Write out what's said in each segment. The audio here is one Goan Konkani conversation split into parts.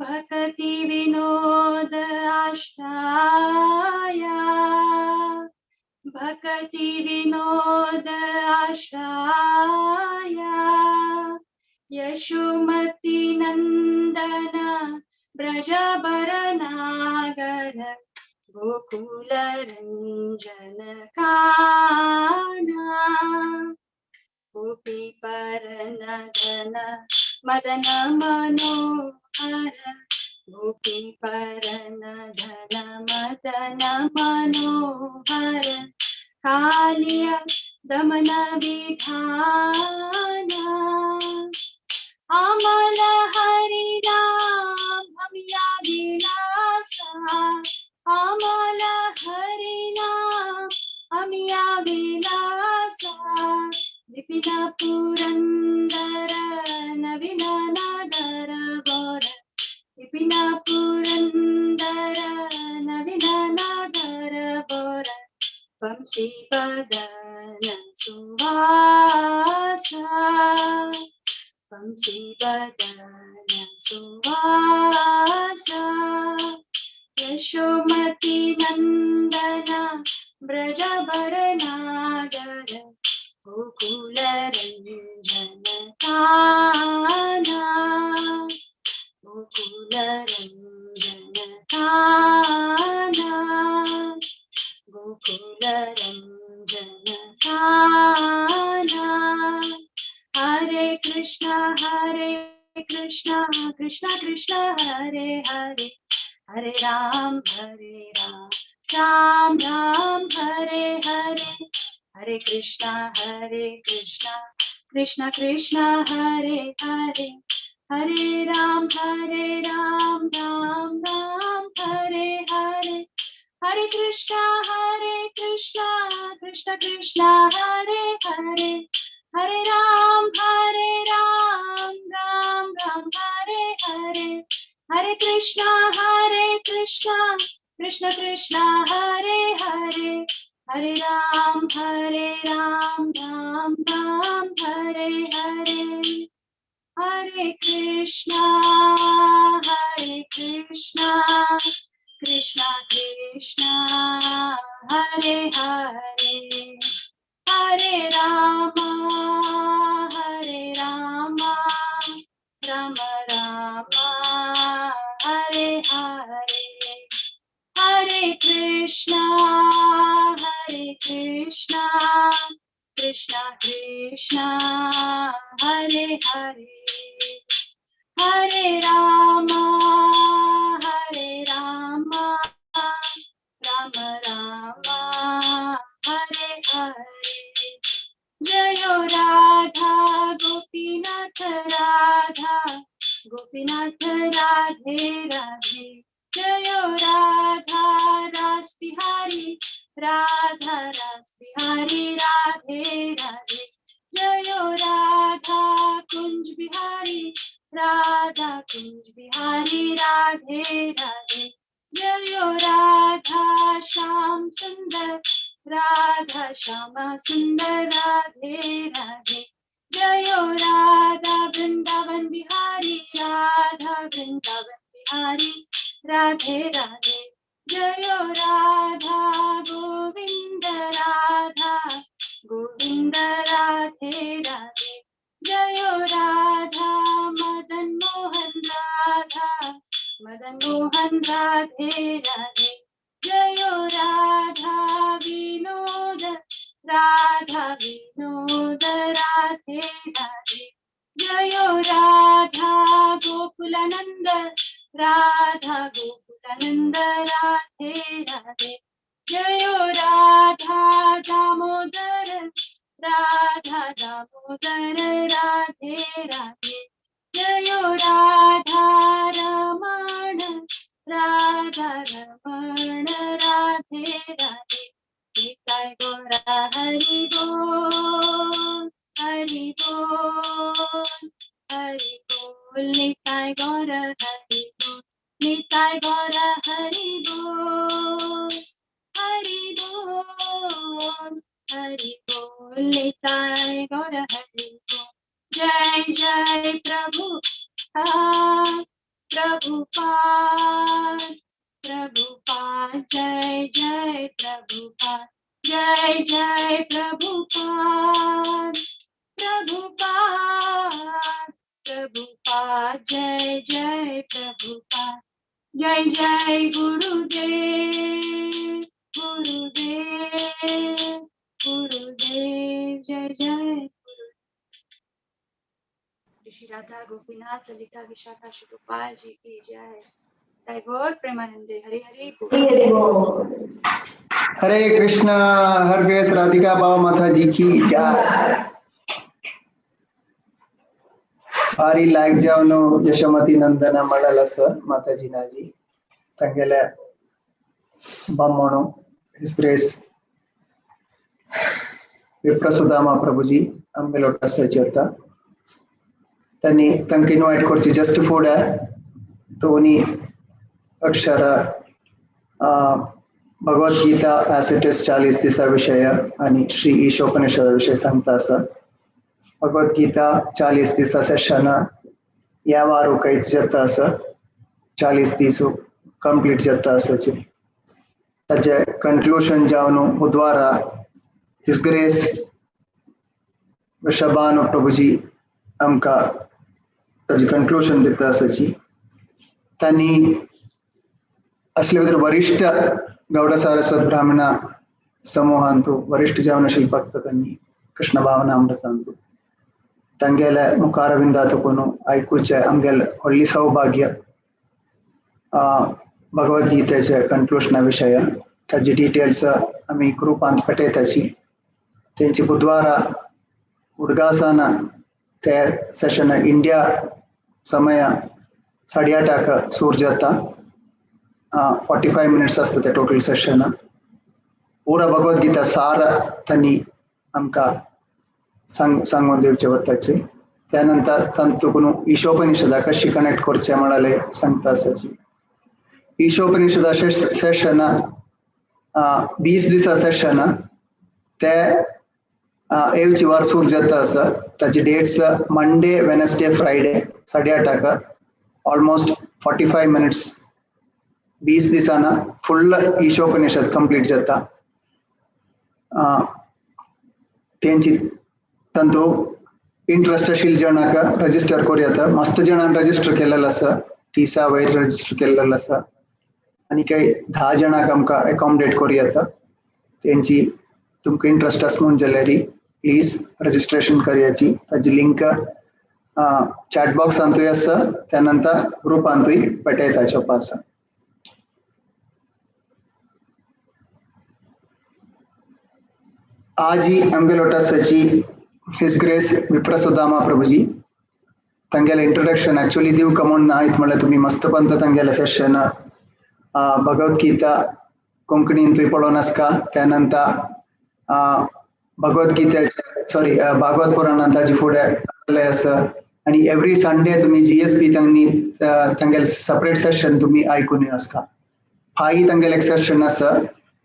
भक्ति विनोद आश्राया, भक्ति विनोद आश्राया। यशोमती नंदन ब्रजबर नागर गोकुल रंजन काना। गोपी परन धन मदन मनोहर, गोपी परन धन मदन मनोहर। कालिय दमन विधाना, अमल हरि राम अमिया विलासा, अमल हरि नाम अमिया विलासा। विपिन पुरंदर नवीन नगर गौर, विपिन पुरंदर नवीन नगर गौर। वंशी बदन सुवासा, वंशी बदन सुवासा। यशोमती नंदन ब्रजबर नागर गोकुल रंजन काना, गोकुल रंजन काना, गोकुल रंजन काना। हरे कृष्णा कृष्णा कृष्णा हरे हरे, हरे राम राम राम हरे हरे। हरे कृष्णा कृष्णा कृष्णा हरे हरे, हरे राम राम राम हरे हरे। हरे कृष्णा कृष्णा कृष्णा हरे हरे, हरे राम राम राम हरे हरे। हरे कृष्णा कृष्ण कृष्णा हरे हरे, हरे राम राम राम हरे हरे। हरे कृष्णा कृष्णा कृष्णा हरे हरे, हरे राम राम राम हरे हरे। हरे कृष्णा कृष्णा कृष्णा हरे हरे, हरे राम राम राम हरे हरे। जयो राधा गोपीनाथ राधा गोपीनाथ राधे राधे। जयो राधा रास बिहारी राधा रास बिहारी राधे राधे। जयो राधा कुंज बिहारी राधा कुंज बिहारी राधे राधे। जयो राधा श्याम सुंदर राधा श्याम सुंदर राधे राधे। जयो राधा वृंदावन बिहारी राधा वृंदावन बिहारी राधे राधे। जयो राधा गोविंद राधा गोविंद राधे राधे। जयो राधा मदन मोहन राधा मदन मोहन राधे राधे। जयो राधा विनोद राधा विनोद राधे राधे। जयो राधा गोकुलानंद राधा गोकुलानंद राधे राधे। जयो राधा दामोदर राधा दामोदर राधे राधे। जयो राधा रमण राधा रमण राधे राधे। निताय गौरा हरि बोल हरि बोल हरि बोल। निताय गौर हरि बोल निताय गौर हरि बोल हरि बोल हरि बोल। निताय गौर हरि बोल। जय जय प्रभु प्रभुपाद प्रभुपाद जय जय प्रभुपाद जय जय प्रभुपाद प्रभुपाद प्रभुपाद जय जय प्रभुपाद जय जय गुरुदेव गुरुदेव गुरुदेव जय जय गुरु। श्री राधा गोपीनाथ ललिता विशाखा श्री गोपाल जी की जय। जय गौर प्रेमानंदे हरि हरि बोल। हरे कृष्णा हर ग्रेस राधिका बाबा माता जी की जय। भारी लायक जावनो यशोमती नंदना मळल आसा माताजी नाजी तांगेल्या बामणो his grace Viprasudama Prabhuji आमगेलो लोटस जाता तांणी तांकां इनवायट करचे जस्ट फुडें दोनी अक्षर Bhagavad Gita as it is 40 दिसा विशय आनी श्री ईशोपनिषदा विशय सांगता आसा। भगवद गीता 40 दिसा सेशन ह्या वारू कांयच जाता आसा 40 दीस कंप्लीट जाता आसा। ताचे कंक्लूशन जावन बुधवारा his grace Vrishabhanu Prabhuji आमकां ताजें कंक्लूशन दिता आसाची। तांणी असले भितर वरिश्ठ गौड सारस्वत ब्राह्मण समूहांतु वरिश्ठ जावन शिल्पाक तांणी कृष्ण भावना अमृतांतु तांगेले मुखारविंदातुकून आयकुचें आमगेलें व्हडली सौभाग्य। भगवद गीतेचे कंक्लूशना विशय ताजी डिटेल्स आमी ग्रुपांत पठयताची। तेंची बुधवारा उडगासान ते सेशन इंडिया समय 8:30 सूर जाता। 45 मिनट्स आसता ते टोटल सेशन। पुरा भगवद गीता सार तांणी आमकां सांगून दिवचे वताचे। त्यानंतर तांतून ईशोपनिषदा कशी कनेक्ट करचे म्हळ्यार सांगता आसाची। ईशोपनिषदा सेशन 20 दिसा सेशन ते येवची वार सूर जाता आसा। ताची dates Monday Wednesday Friday 8:30 almost 45 minutes 20 दिसांना फुल्ल ईशोपनिषद कंप्लीट जाता। तेंची तांतू इंट्रस्ट आशिल्ल्या जाणांक रजिस्टर करूं येता। मस्त जाणांनी रजिस्टर केल्लें आसा, 30 वयर रजिस्टर केल्लें आसा आनी काय 10 जाणांक आमकां एकोमोडेट करूं येता। तेंची तुमकां इंट्रस्ट आसा म्हूण जाल्यार प्लीज रजिस्ट्रेशन करयाची। ताजी लिंक चॅट बॉक्सांतूय आसा, त्या नंतर ग्रुपांतूय पेटयता चोपा आसा। आजी आमगे लोटसाची his grace Viprasudama Prabhuji तांगेलें इंट्रोडक्शन एक्चुअली दिवंक म्हूण ना इत म्हणल्यार तुमी मस्तपंत तांगेलें सेशन भगवद गीता कोंकणींतूय पळोवन आसका। त्या नंतर भगवद गीतेचे सॉरी भागवत पुराणांत ताजे फुडें आसा आनी एवरी संडे तुमी GSP तांणी तांगेलें सेपरेट सेशन तुमी आयकून आसका। फाई तांगेलें एक सेशन आसा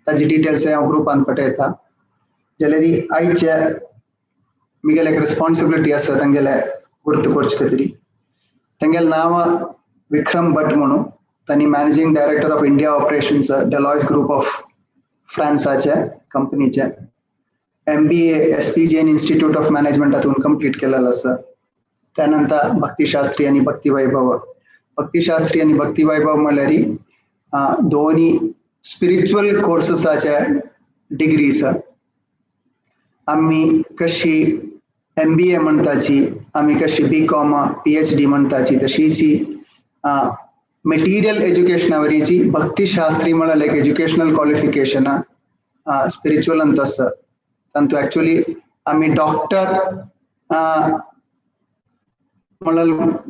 ताजी डिटेल्स हांव ग्रुपांत पठयता। जाल्यार आयचे मिगेले एक रिस्पॉन्सिबिलिटी आसा तांगेले गुर्त करचे खातीर। तांगेलें नांव विक्रम भट म्हणून तांणी managing director of India operations Deloitte group of फ्रांसाचे कंपनीचे MBA SP Jain institute of मॅनेजमेंटातून complete केलेलो आसा। त्या नंतर भक्तिशास्त्री आनी भक्तिवैभव, भक्तिशास्त्री आनी भक्तिवैभव म्हणल्यार दोनी स्पिरिच्युअल कोर्सेसाचे डिग्रीज। आमी कशी MBA म्हणटाची, आमी कशी BCom PhD म्हणटाची, तशीची मटेरियल एज्युकेशना वरीची भक्तिशास्त्री म्हळ्यार एक एज्युकेशनल क्वॉलिफिकेशन स्पिरिच्युअल अंत आसा। तांतू एक्चुअली आमी डॉक्टर म्हणल्यार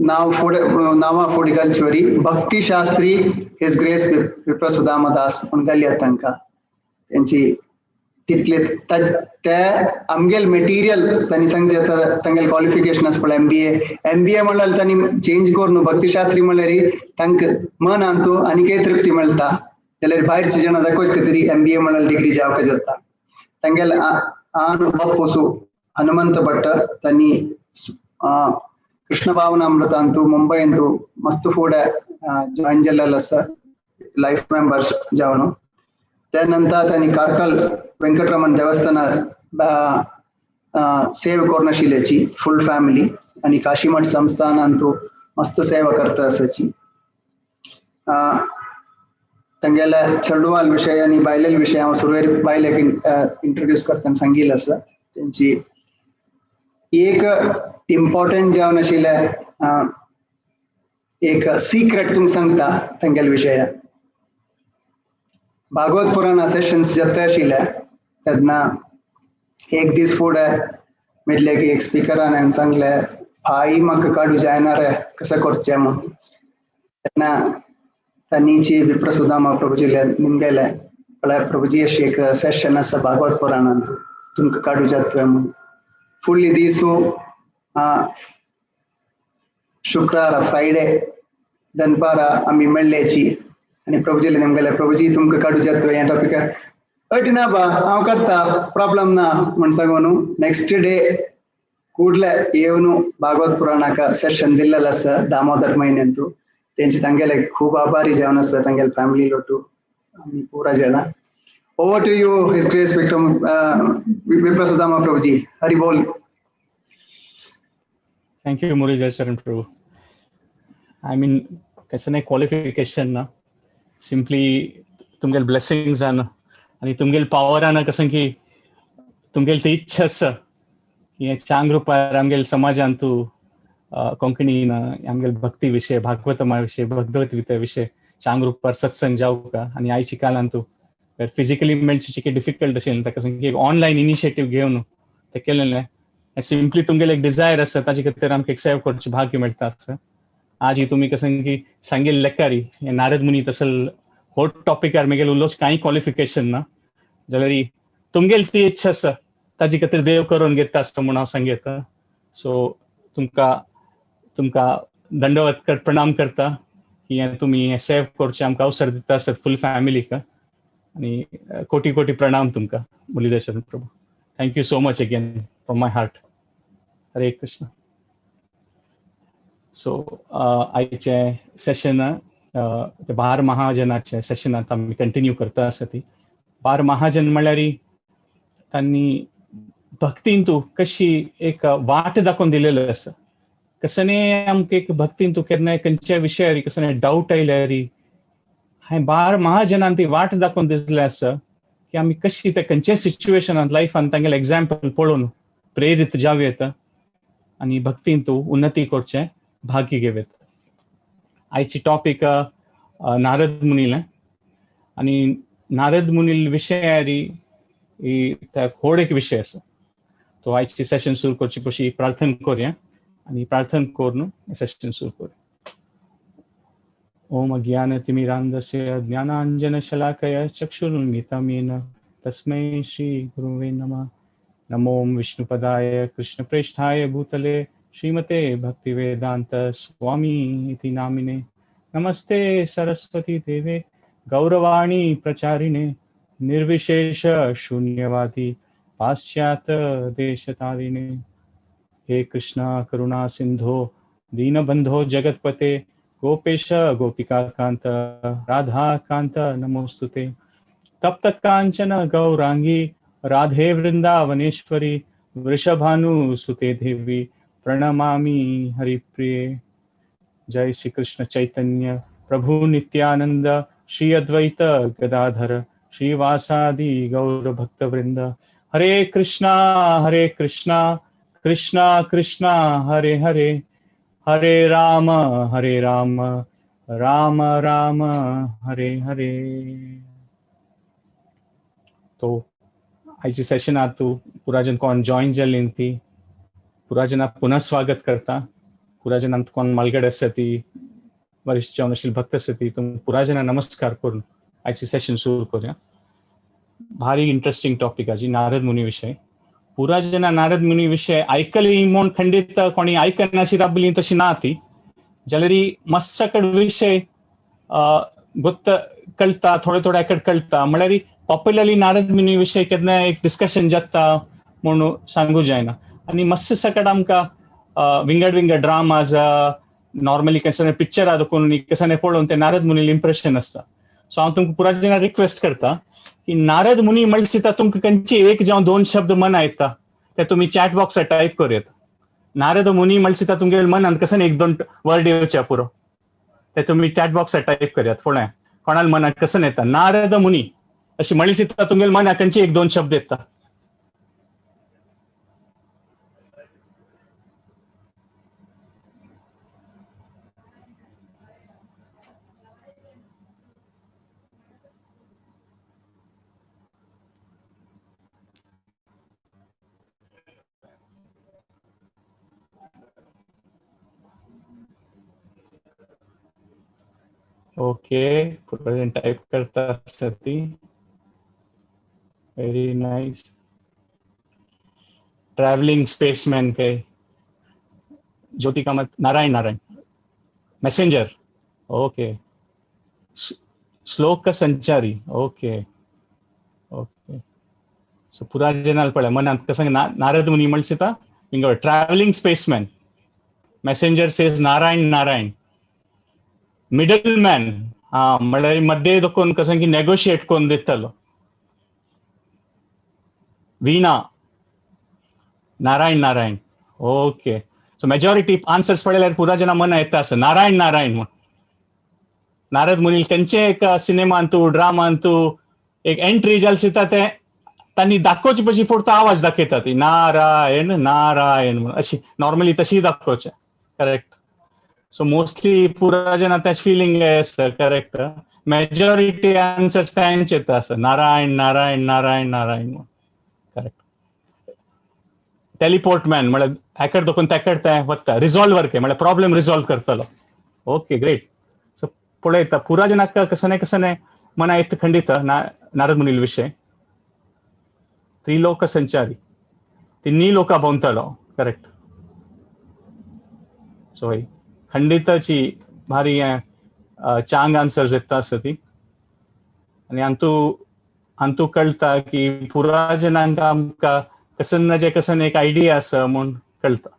नांव फुडें नांवां फुडें घालचे वरी भक्तिशास्त्री his grace Viprasudama Das म्हूण घालया तांकां। तेंची तितले ते आमगेल मटेरियल तांणी सांगचें तांगेले क्वॉलिफिकेशन आसा पळय MBA म्हणल्यार तांणी चेंज करून भक्तिशास्त्री म्हणल्यार तांकां मनांत आनीकय तृप्ती मेळटा। जाल्यार भायरचे जाणां दाखोवचे खातीर MBA म्हणल्यार डिग्री जावपाक जाता। तांगेले आन बापूसू हनुमंत भट्ट तांणी कृष्ण भावनामृत अंतू मुंबय अंतू मस्त फुडें जॉईन जाल्लेलो आसा लायफ मेंबर्स जावन. त्यानंतर त्यांनी कार्कल वेंकटरमण देवस्थान सेवा करून आशिल्ल्याची फुल फॅमिली आणि काशीमठ संस्थान अंतू मस्त सेवा करता आसाची. तांगेल्या चेडवाल विशय आनी बायलेल विशय हांव सुरवेर बायलेक इंट्रोड्यूस करतना सांगील आसा. तेंची एक इम्पॉर्टंट जावन आशिल्लें एक सिक्रेट तुमकां सांगता तांगेले विशया. भागवत पुराणा सेशन्स जाता आशिल्ले तेन्ना एक दीस फुडें मेटले की एक स्पिकरान हांवें सांगलें, भाई म्हाका काडू जायना रे, कशें करचें म्हूण. तेन्ना तांची विप्रसुदामा प्रभुजीले निमगेले, म्हळ्यार प्रभुजी अशी एक सेशन आसा भागवत पुराणांत, तुमकां काडू जातलें म्हूण. फुडली दीस शुक्रारा फ्रायडे दनपारा आमी मेळ्ळेची आनी प्रभुजीले निमगेले, प्रभुजी तुमकां काडू जातलें ह्या टॉपिकार. अट ना बा, हांव करता, प्रॉब्लम ना म्हण सांगून नेक्स्ट डे ಕೂಡ್ಲೆ येवन भागवत पुराणाक सेशन दिल्लेलें आसा दामोदर म्हयन्यांतू. तेंचे तांगेले खूब आभारी जावन आसा तांगेले फॅमिली लोटू आमी पुरा जाणां. Over to you his grace Vikram Viprasudama Prabhuji. Hari बोल. Thank you Muralidhar Charan Prabhu. I mean कसं नाही क्वालिफिकेशन ना, सिम्पली तुमगेले ब्लेसिंग्स आन आनी तुमगेले पावरान कसं की तुमगेली ती इच्छा आसा की हे चांग रुपार आमगेले समाजान तूं कोंकणीन आमगेले भक्ती विशय, भागवतमा विशय, भगवद्गीता विशय चांग रुपार सत्संग जावका. आनी आयच्या काळान तूं फिजिकली मेळचे चिके डिफिकल्ट आशिल्लें, ताका सांग एक ऑनलायन इनिशिएटीव घेवन तें केलेलें. सिम्पली तुमगेले एक डिजायर आसा, ताजे खातीर आमकां एक सेव करचें भाग्य मेळटा आसा. आज तुमी कसं की सांगेल लेकारी नारद मुनी तसल हो टॉपिकार मेगेल उलोवचें कांय क्वॉलिफिकेशन ना, जाल्यार तुमगेली ती इच्छा आसा ताजे खातीर देव करून घेता आसता म्हूण हांव सांगता. सो तुमकां तुमकां दंडवत कर, प्रणाम करता की हें तुमी हें सेव करचें आमकां अवसर दिता आसत फूल फॅमिलीक. आनी कोटी कोटी प्रणाम तुमकां Muralidhar Sharan Prabhu. Thank you so much again from my heart. Hare Krishna. So आयचें सेशन बार महाजनाचें सेशन आतां आमी कंटिन्यू करता आसा. ती बार महाजन म्हणल्यार तांणी भक्तीन तूं कशी एक वाट दाखोवन दिलेली आसा. कसने आमकां एक भक्तीन तूं केन्नाय खंयच्या विशयार कसने डावट आयल्यार हांवें बार महाजनान ती वाट दाखोवन दिसलें आसा की आमी कशी ते खंयच्या सिच्युएशनांत लायफान तांगेलें एग्जाम्पल पळोवन प्रेरीत जावं येता आनी भक्तीन तूं उन्नती करचें भाग्य घेवं. आयची टॉपीक नारद मुनीलें आनी नारद मुनील विशयारी ही व्हड एक विशय आसा. तो आयची सेशन सुरू करचे पयलीं प्रार्थना करुया आनी प्रार्थना करून सेशन सुरू करुया. ओम अज्ञानतिमिरान्धस्य ज्ञानाञ्जनशलाकया चक्षुरुन्मीलितं येन तस्मै श्री गुरुवे नमः. नमो विष्णुपदाय कृष्णप्रेष्ठाय भूतले श्रीमते भक्तिवेदांत स्वामी इति नामिने. नमस्ते सरस्वती देवे गौरवाणी प्रचारिणे निर्विशेष शून्यवादी पाश्चात्य देशतारिणे. हे कृष्णा करुणा सिंधो दीनबंधो जगत्पते गोपेश गोपिकाकांत राधाकांत नमोस्तुते. तप्त कांचन गौरांगी राधे वृंदावनेश्वरी वृषभानुसुते देवी प्रणमामि हरिप्रिये. जय श्री कृष्ण चैतन्य प्रभु नित्यानंद श्री अद्वैत गदाधर श्रीवासादि गौर भक्त वृंद. हरे कृष्णा कृष्णा कृष्णा हरे हरे, हरे राम राम राम हरे हरे. तो आयची सेशनात तूं पुराजन कोण जॉईन जाल्ली ती पुराजना पुनः स्वागत करता. पुराजनांत कोण मालगड आसा ती वरिश्ठ जावन आशिल्ले भक्त आसा ती तुम पुराजना नमस्कार करून आयची सेशन सुरू करुया. भारी इंट्रस्टिंग टॉपिक आजी नारद मुनी विशय. पुराजना नारद मुनी विशय आयकली म्हूण खंडीत कोणी आयकनाशी राबली तशी ना ती, जाल्यार मस्त कड विशय गोत्त कळटा, थोडे थोडे कड कळटा. म्हळ्यार पॉप्युलरली नारद मुनी विशय केन्ना एक डिस्कशन जाता म्हणून सांगू जायना. आनी मस्त सकट आमकां विंगड विंगड ड्रामाज नॉर्मली कसं पिक्चर दाखोवन कसं पळोवन ते नारद मुनील इम्प्रेशन आसता. सो हांव तुमकां पुरा जेन्ना रिक्वेस्ट करता की नारद मुनी म्हणटा तुमकां खंयचे एक जावं दोन शब्द मना येता ते तुमी चॅट बॉक्सार टायप करूं येता. नारद मुनी म्हणटा तुमगे मनांत कसं एक दोन वर्ड येवचे पुरो ते तुमी चॅट बॉक्सार टायप करयात. पळया कोणाल मनात कसं येता नारद मुनी अशी म्हणटा तुमगे मनात खंयचे एक दोन शब्द येता. ओके, प्रेझेंट टाईप करता आसता. Very nice. Travelling spaceman काय Jyoti Kamat Narayan Narayan messenger. Okay, Shloka Sanchari. Okay okay. So पुरा जनाल पळय मनांत कसं नारद मुनी म्हणता हिंगा travelling spaceman messenger says Narayan Narayan middle man. हा म्हळ्यार मध्ये दोन कसं की नेगोशिएट करून दितलो. Veena Narayan Narayan. Okay, so majority answers पळयल्यार पुरा जना मना येता आसा नारायण नारायण म्हूण. नारद मुनी खंयचे एक सिनेमांतू ड्रामांतू एक एंट्री जाल दिता ते तांणी दाखोवचे पशी फक्त आवाज दाखयता ती नारायण नारायण म्हणून अशी नॉर्मली तशी दाखोवचे. करेक्ट. सो मोस्टली पुरा जना तें फिलिंग आसा. करेक्ट. मेजॉरिटी आन्सर्स तांचे येता आसा नारायण नारायण नारायण नारायण म्हणून. करेक्ट. टेलिपोर्ट मॅन म्हळ्यार हॅकर दोखून तेकर तें वता रिजॉल्वर के म्हळ्यार प्रॉब्लेम रिजॉल्व करतलो. Okay great. सो पळयता पुरा जनाक कसं ना कसं मना येत खंडित नारद मुनील विशय. त्रिलोक संचारी तिन्ही लोकां भोंवतलो. करेक्ट. सो हय खंडिताची भारी चांग आन्सर्स येता आसा ती. आनी हातूं हातूं कळटा की पुरा जनांक आमकां कसन ना जे कसन एक आयडिया आसा म्हूण कळटा.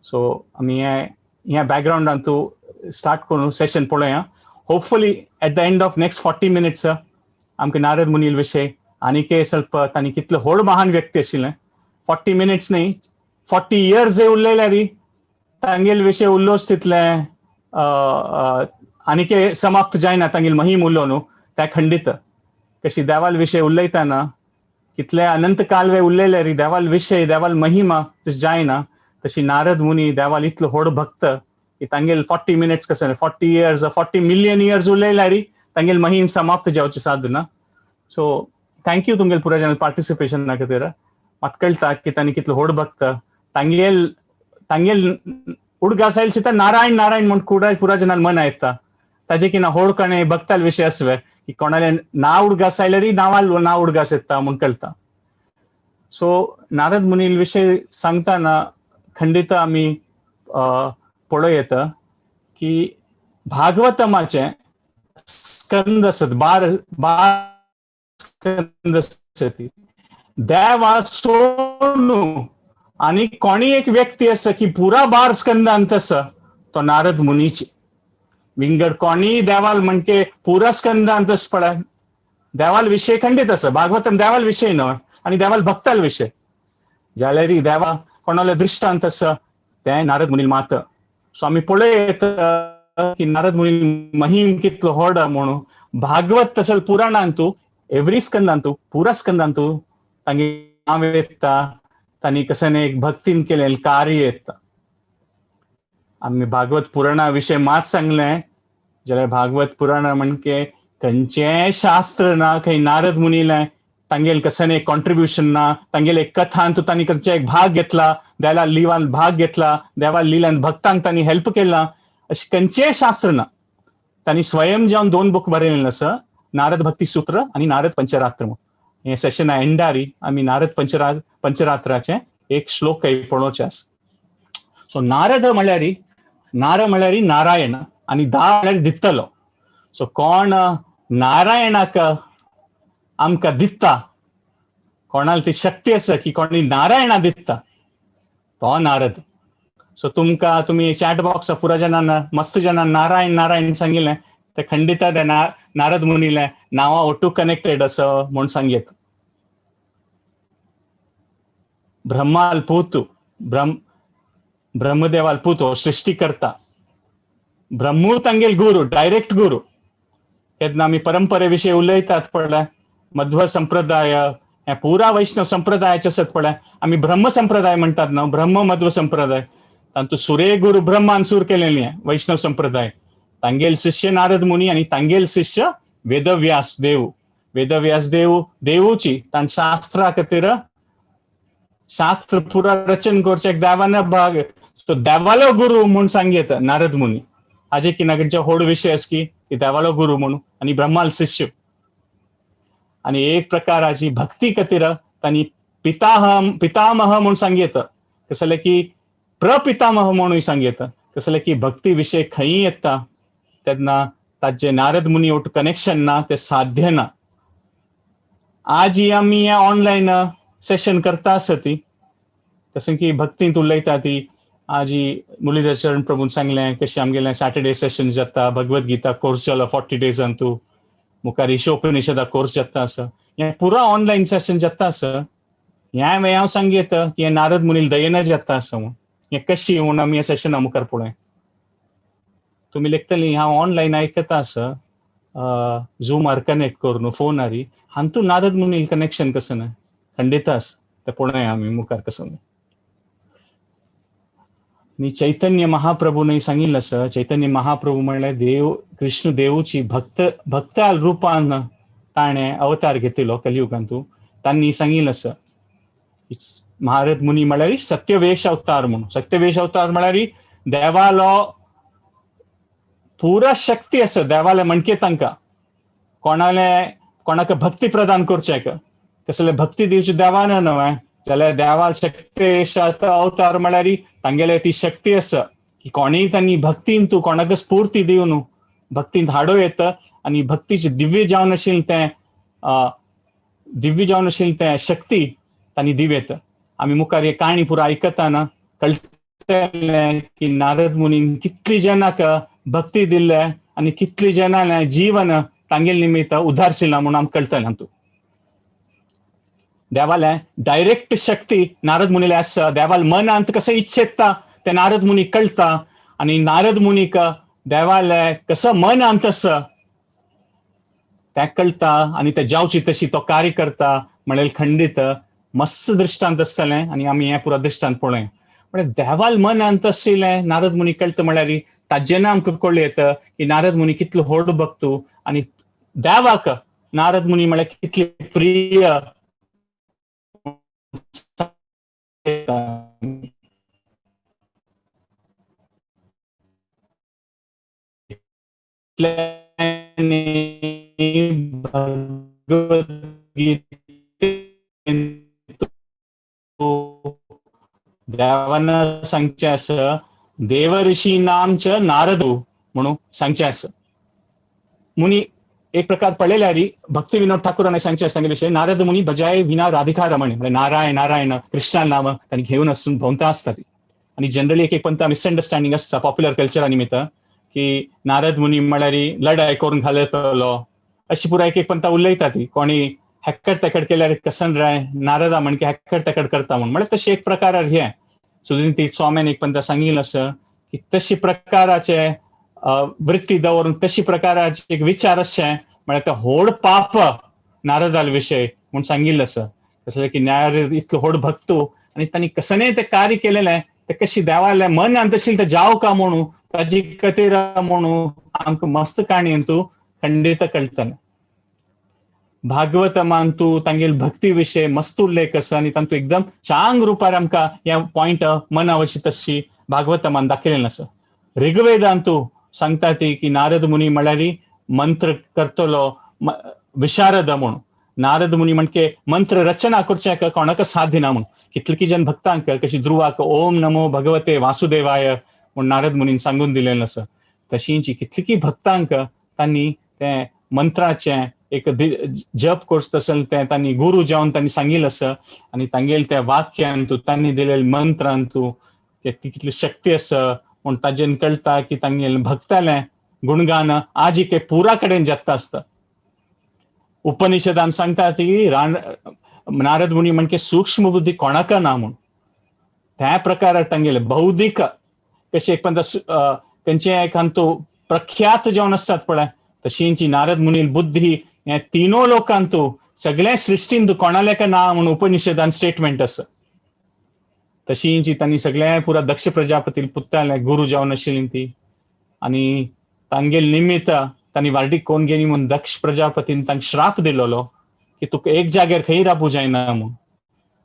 सो आमी ह्या बॅकग्रावंडान तूं स्टार्ट करून सेशन पळोवया. Hopefully at the end of next 40 minutes आमकां नारद मुनील विशय आनीकय ಸ್ವಲ್ಪ तांणी कितलो व्हड महान व्यक्ती आशिल्लें. 40 मिनिट्स न्ही 40 इयर्स जे उरलेले तांगेल विशय उल्लोच तितलें आनीकय समाप्त जायना तांगेल महिम उरलो न्हू त्या खंडीत. कशी देवाल विशय उलयतना कितले अनंत काल वे उरलेले री देवाल विशय देवाल महिमा तशें जायना तशी नारद मुनी देवाल इतलो व्हड भक्त की तांगेल 40 मिनिट्स कसं 40 इयर्स 40 मिलियन इयर्स उरलेले री तांगेल महिम समाप्त जावचे साधना. सो thank you तुमगेल पुरा जन पार्टिसिपेशन खातीर. म्हाका कळटा की तांणी कितलो व्हड भक्त तांगेल तांगेल उडगास आयल सुद्दां नारायण नारायण म्हूण कुडा पुरा जनान मन येता ताजे की ना होड कोणे भक्ताल विशय आसवे की कोणाले नाव उडगास आयल्यार नांवाल नाव उडगास येता म्हूण कळटा. सो नारद मुनील विशय सांगतना खंडित आमी पळोवं येता की भागवतमाचे स्कंद आसत 12 स्कंद आसत. देवा सोडून आनी कोणी एक व्यक्ती आसा की पुरा 12 स्कंदांत आसा तो नारद मुनीची. विंगड कोणी देवाल म्हणके पुरा स्कंदांत पळय देवाल विशय खंडीत आसा. भागवतम देवाल विशय न्हय आनी देवाल भक्ताल विशय जाल्यार देवा कोणाले दृश्टांत आसा तें नारद मुनील मात. सो आमी पळयत की नारद मुनील महिम कितलो व्हड म्हणून भागवत तसल पुराणांतू एवरी स्कंदांतू पुरा स्कंदांतू तांगे नांव येता तांणी कसं एक भक्तीन केलें कार्य येता. आमी भागवत पुराणा विशय मात सांगलें जाल्यार भागवत पुराणा म्हणके खंयचेंय शास्त्र ना खंय नारद मुनीलें तांगेल कसं एक कॉन्ट्रिब्युशन ना तांगेल एक कथांतू तांणी खंयचे एक भाग घेतला देवा लिवान भाग घेतला देवा लिलान भक्तांक तांणी हेल्प केला अशें खंयचेंय शास्त्र ना. तांणी स्वयं जावन 2 बूक बरयलें आसा नारद भक्ती सूत्र आनी नारद पंचरात्र. हें सेशना एंडारी आमी नारद पंचरात्राचें एक श्लोक पळोवचें आसा. सो नारद म्हळ्यार नार म्हळ्यार नारायण आनी दा म्हळ्यार दितलो. सो कोण नारायणाक आमकां दिता कोणाल ती शक्ती आसा की कोणी नारायणा दिता तो नारद. सो तुमकां तुमी चॅट बॉक्स पुरा जणांना मस्त जणां नारायण नारायण सांगिल्लें ते खंडिता ते नारद मुनीले नांवा ओटू कनेक्टेड असो म्हूण सांगयत. ब्रह्माल पूतू ब्रह्मदेवाल पूत सृष्टी करता ब्रह्मू तांगेल गुरु डायरेक्ट गुरु. केन्ना आमी परंपरे विशीं उलयतात पळय मध्व संप्रदाय हे पुरा वैष्णव संप्रदायाचे आसत पळय आमी ब्रह्म संप्रदाय म्हणटात न्हू ब्रह्म मध्व संप्रदाय तांतू सुरे गुरु ब्रह्मान सूर केलेली वैष्णव संप्रदाय. तांगेल शिष्य नारद मुनी आनी तांगेल शिष्य वेदव्यास देव. वेदव्यास देव देवूची ताण शास्त्रा खातीर शास्त्र पुरा रचन करचें देवान भाग. सो देवालो गुरु म्हूण सांगयत नारद मुनी. हाजे की नागेंचे होड विशय आस की देवालो गुरु म्हणून आनी ब्रह्माल शिष्य. आनी एक प्रकाराची भक्ती खातीर तांणी पितामह म्हूण सांगयत कसले की प्रपितामह म्हणून सांगयत कसले की भक्ती विशय खंय येता तेन्ना ताजे नारद मुनी ओट कनेक्शन ना ते साध्य ना. आज आमी ऑनलायन सेशन करता आसती तशें की भक्तींत उलयता ती. आजी मुरलीधर शरण प्रभून सांगलें कशें आमगेलें सॅटर्डे सेशन जाता भगवद गीता कोर्स जालो 40 डेजान तूं मुखार ईशोपनिषदा कोर्स जाता आसा हें पुरा ऑनलायन सेशन जाता आसा. ह्यां हांव सांगयत की हें नारद मुनील दयेन जाता आसा म्हूण हें कशी म्हूण आमी ह्या सेशना मुखार पळय. तुमी लेखतली हांव ऑनलायन आयकता आसा झूमार कनेक्ट करून फोनार हातूंत नारद मुनील कनेक्शन कसं ना खंडित आसा तें पळोवया आमी मुखार कसं. आनी चैतन्य महाप्रभूनय सांगिल्लें आसा. चैतन्य महाप्रभू म्हणल्यार देव कृष्ण देवूची भक्त भक्ता रुपान ताणें अवतार घेतिल्लो कलियुगांतू. तांणी सांगिल्लें आसा नारद मुनी म्हळ्यार सत्यवेश अवतार म्हणून. सत्यवेश अवतार म्हळ्यार देवालो पुरा शक्ती आसा देवाले म्हणके तांकां कोणाले कोणाक भक्ती प्रदान करचें कसले भक्ती दिवची देवान न्हय जाल्यार देवाल शक्तेश अवतार म्हळ्यार तांगेले ती शक्ती आसा की कोणीय तांणी भक्तीन तूं कोणाक स्फूर्ती दिवन भक्तीन हाडो येता आनी भक्तीचे दिव्य जावन आशिल्लें तें दिव्य जावन आशिल्लें तें शक्ती तांणी दिव येता. आमी मुखार ही काणी पुरा आयकतना कळटलें की नारद मुनीन कितली जनाक भक्ती दिल्ले आनी कितली जनांलें जीवन तांगेले निमित्त उदारशिल्लां म्हूण आमकां कळटलें. हातूंत देवाले डायरेक्ट शक्ती नारद मुनीले आसा. देवाल मनांत कसं इच्छेता ते नारद मुनी कळटा आनी नारद मुनीक देवाले कसं मनांत आसा तें कळटा आनी ते जावची तशी तो कार्य करता म्हणल्यार खंडीत मस्त दृश्टांत आसतलें आनी आमी हें पुरा दृश्टांत पळोवया. म्हळ्यार देवाल मनांत आशिल्लें नारद मुनी कळटा म्हळ्यार ताजें आमकां कळ्ळें येता की नारद मुनी कितलो व्हड भक्तू आनी देवाक नारद मुनी म्हळ्यार कितली प्रिय. देवान सांगचें आसा देवऋषी नामच नारदू म्हणून सांगचें आसा. मुनी एक प्रकार पळयल्यार भक्ती विनोद ठाकूरान सांगचें आसा तांगेले विशय नारद मुनी बजाय विना राधिका रमण म्हळ्यार नारायण नारायण कृष्णा नाम तांणी घेवन आसून भोंवता आसता ती. आनी जनरली एक एक पंता मिसअंडरस्टँडींग आसता पॉप्युलर कल्चरा निमित्त की नारद मुनी म्हळ्यार लढाय करून घालतलो अशी पुरा एक एक पंता उलयता ती. कोणी हॅकड तेकड केल्यार कसन राय नारदा म्हण की हॅकड तेकड करता म्हूण म्हळ्यार तशें एक प्रकार हें सुदीन स्वाम्यान एक पंता सांगिल्लें आसा की तशी प्रकाराचे वृत्ती दवरून तशी प्रकाराचे एक विचार अशें म्हळ्यार ते व्हड पाप नारदाल विशय म्हूण सांगिल्लें आसा. कसलें की नारद इतलो व्हड भक्तू आनी तांणी कसलें तें कार्य केलेलें तें कशी देवालें मनांत आशिल्लें तें जावं का म्हणून ताजी कतेर म्हणून आमकां मस्त काणयेन तूं खंडीत कळटलें. भागवतमान तूं तांगेल भक्ती विशय मस्त उल्लेख आसा आनी तातूंत एकदम चांग रुपार आमकां ह्या पॉयंट मनावशी तशी भागवतमान दाखयलेलें आसा. ऋग्वेदांतू सांगता ती की नारद मुनी म्हळ्यार मंत्र करतलो विशारद म्हणून. नारद मुनी म्हणके मंत्र रचना करच्याक कोणाक साध्य ना म्हणून कितले जन भक्तांक कशी ध्रुवाक ओम नमो भगवते वासुदेवाय म्हूण नारद मुनीन सांगून दिलेलें आसा. तशींची कितलीकी भक्तांक तांणी तें मंत्राचें एक जप कोर्स तसलें तें तांणी गुरू जावन तांणी सांगिल्लें आसा आनी तांगेले त्या वाक्यान तूं तांणी दिलेले मंत्रान तूं की ती कितली शक्ती आसा म्हूण ताजेन कळटा की तांगेले भक्तालें गुणगान आजी के पुरा कडेन जाता आसता. उपनिषदान सांगता ती नारद मुनी म्हणजे सूक्ष्म बुद्धी कोणाक ना म्हूण. त्या प्रकार तांगेले बौद्धिक कशें एक पंदा तेंचे एक अंतू प्रख्यात जावन आसतात पळय तशींची नारद मुनी बुद्धी हे तिनो लोकांतू सगळ्या सृश्टींत कोणाले का ना म्हणून उपनिषदान स्टेटमेंट आसा. तशींची तांणी सगळ्या पुरा दक्ष प्रजापती पुत्ताले गुरु जावन आशिल्ली ती आनी तांगेल निमित्त तांणी वार्डीक कोण गेली म्हूण दक्ष प्रजापतीन तांकां श्राप दिलोलो की तुका एक जाग्यार खंय राबू जायना म्हूण.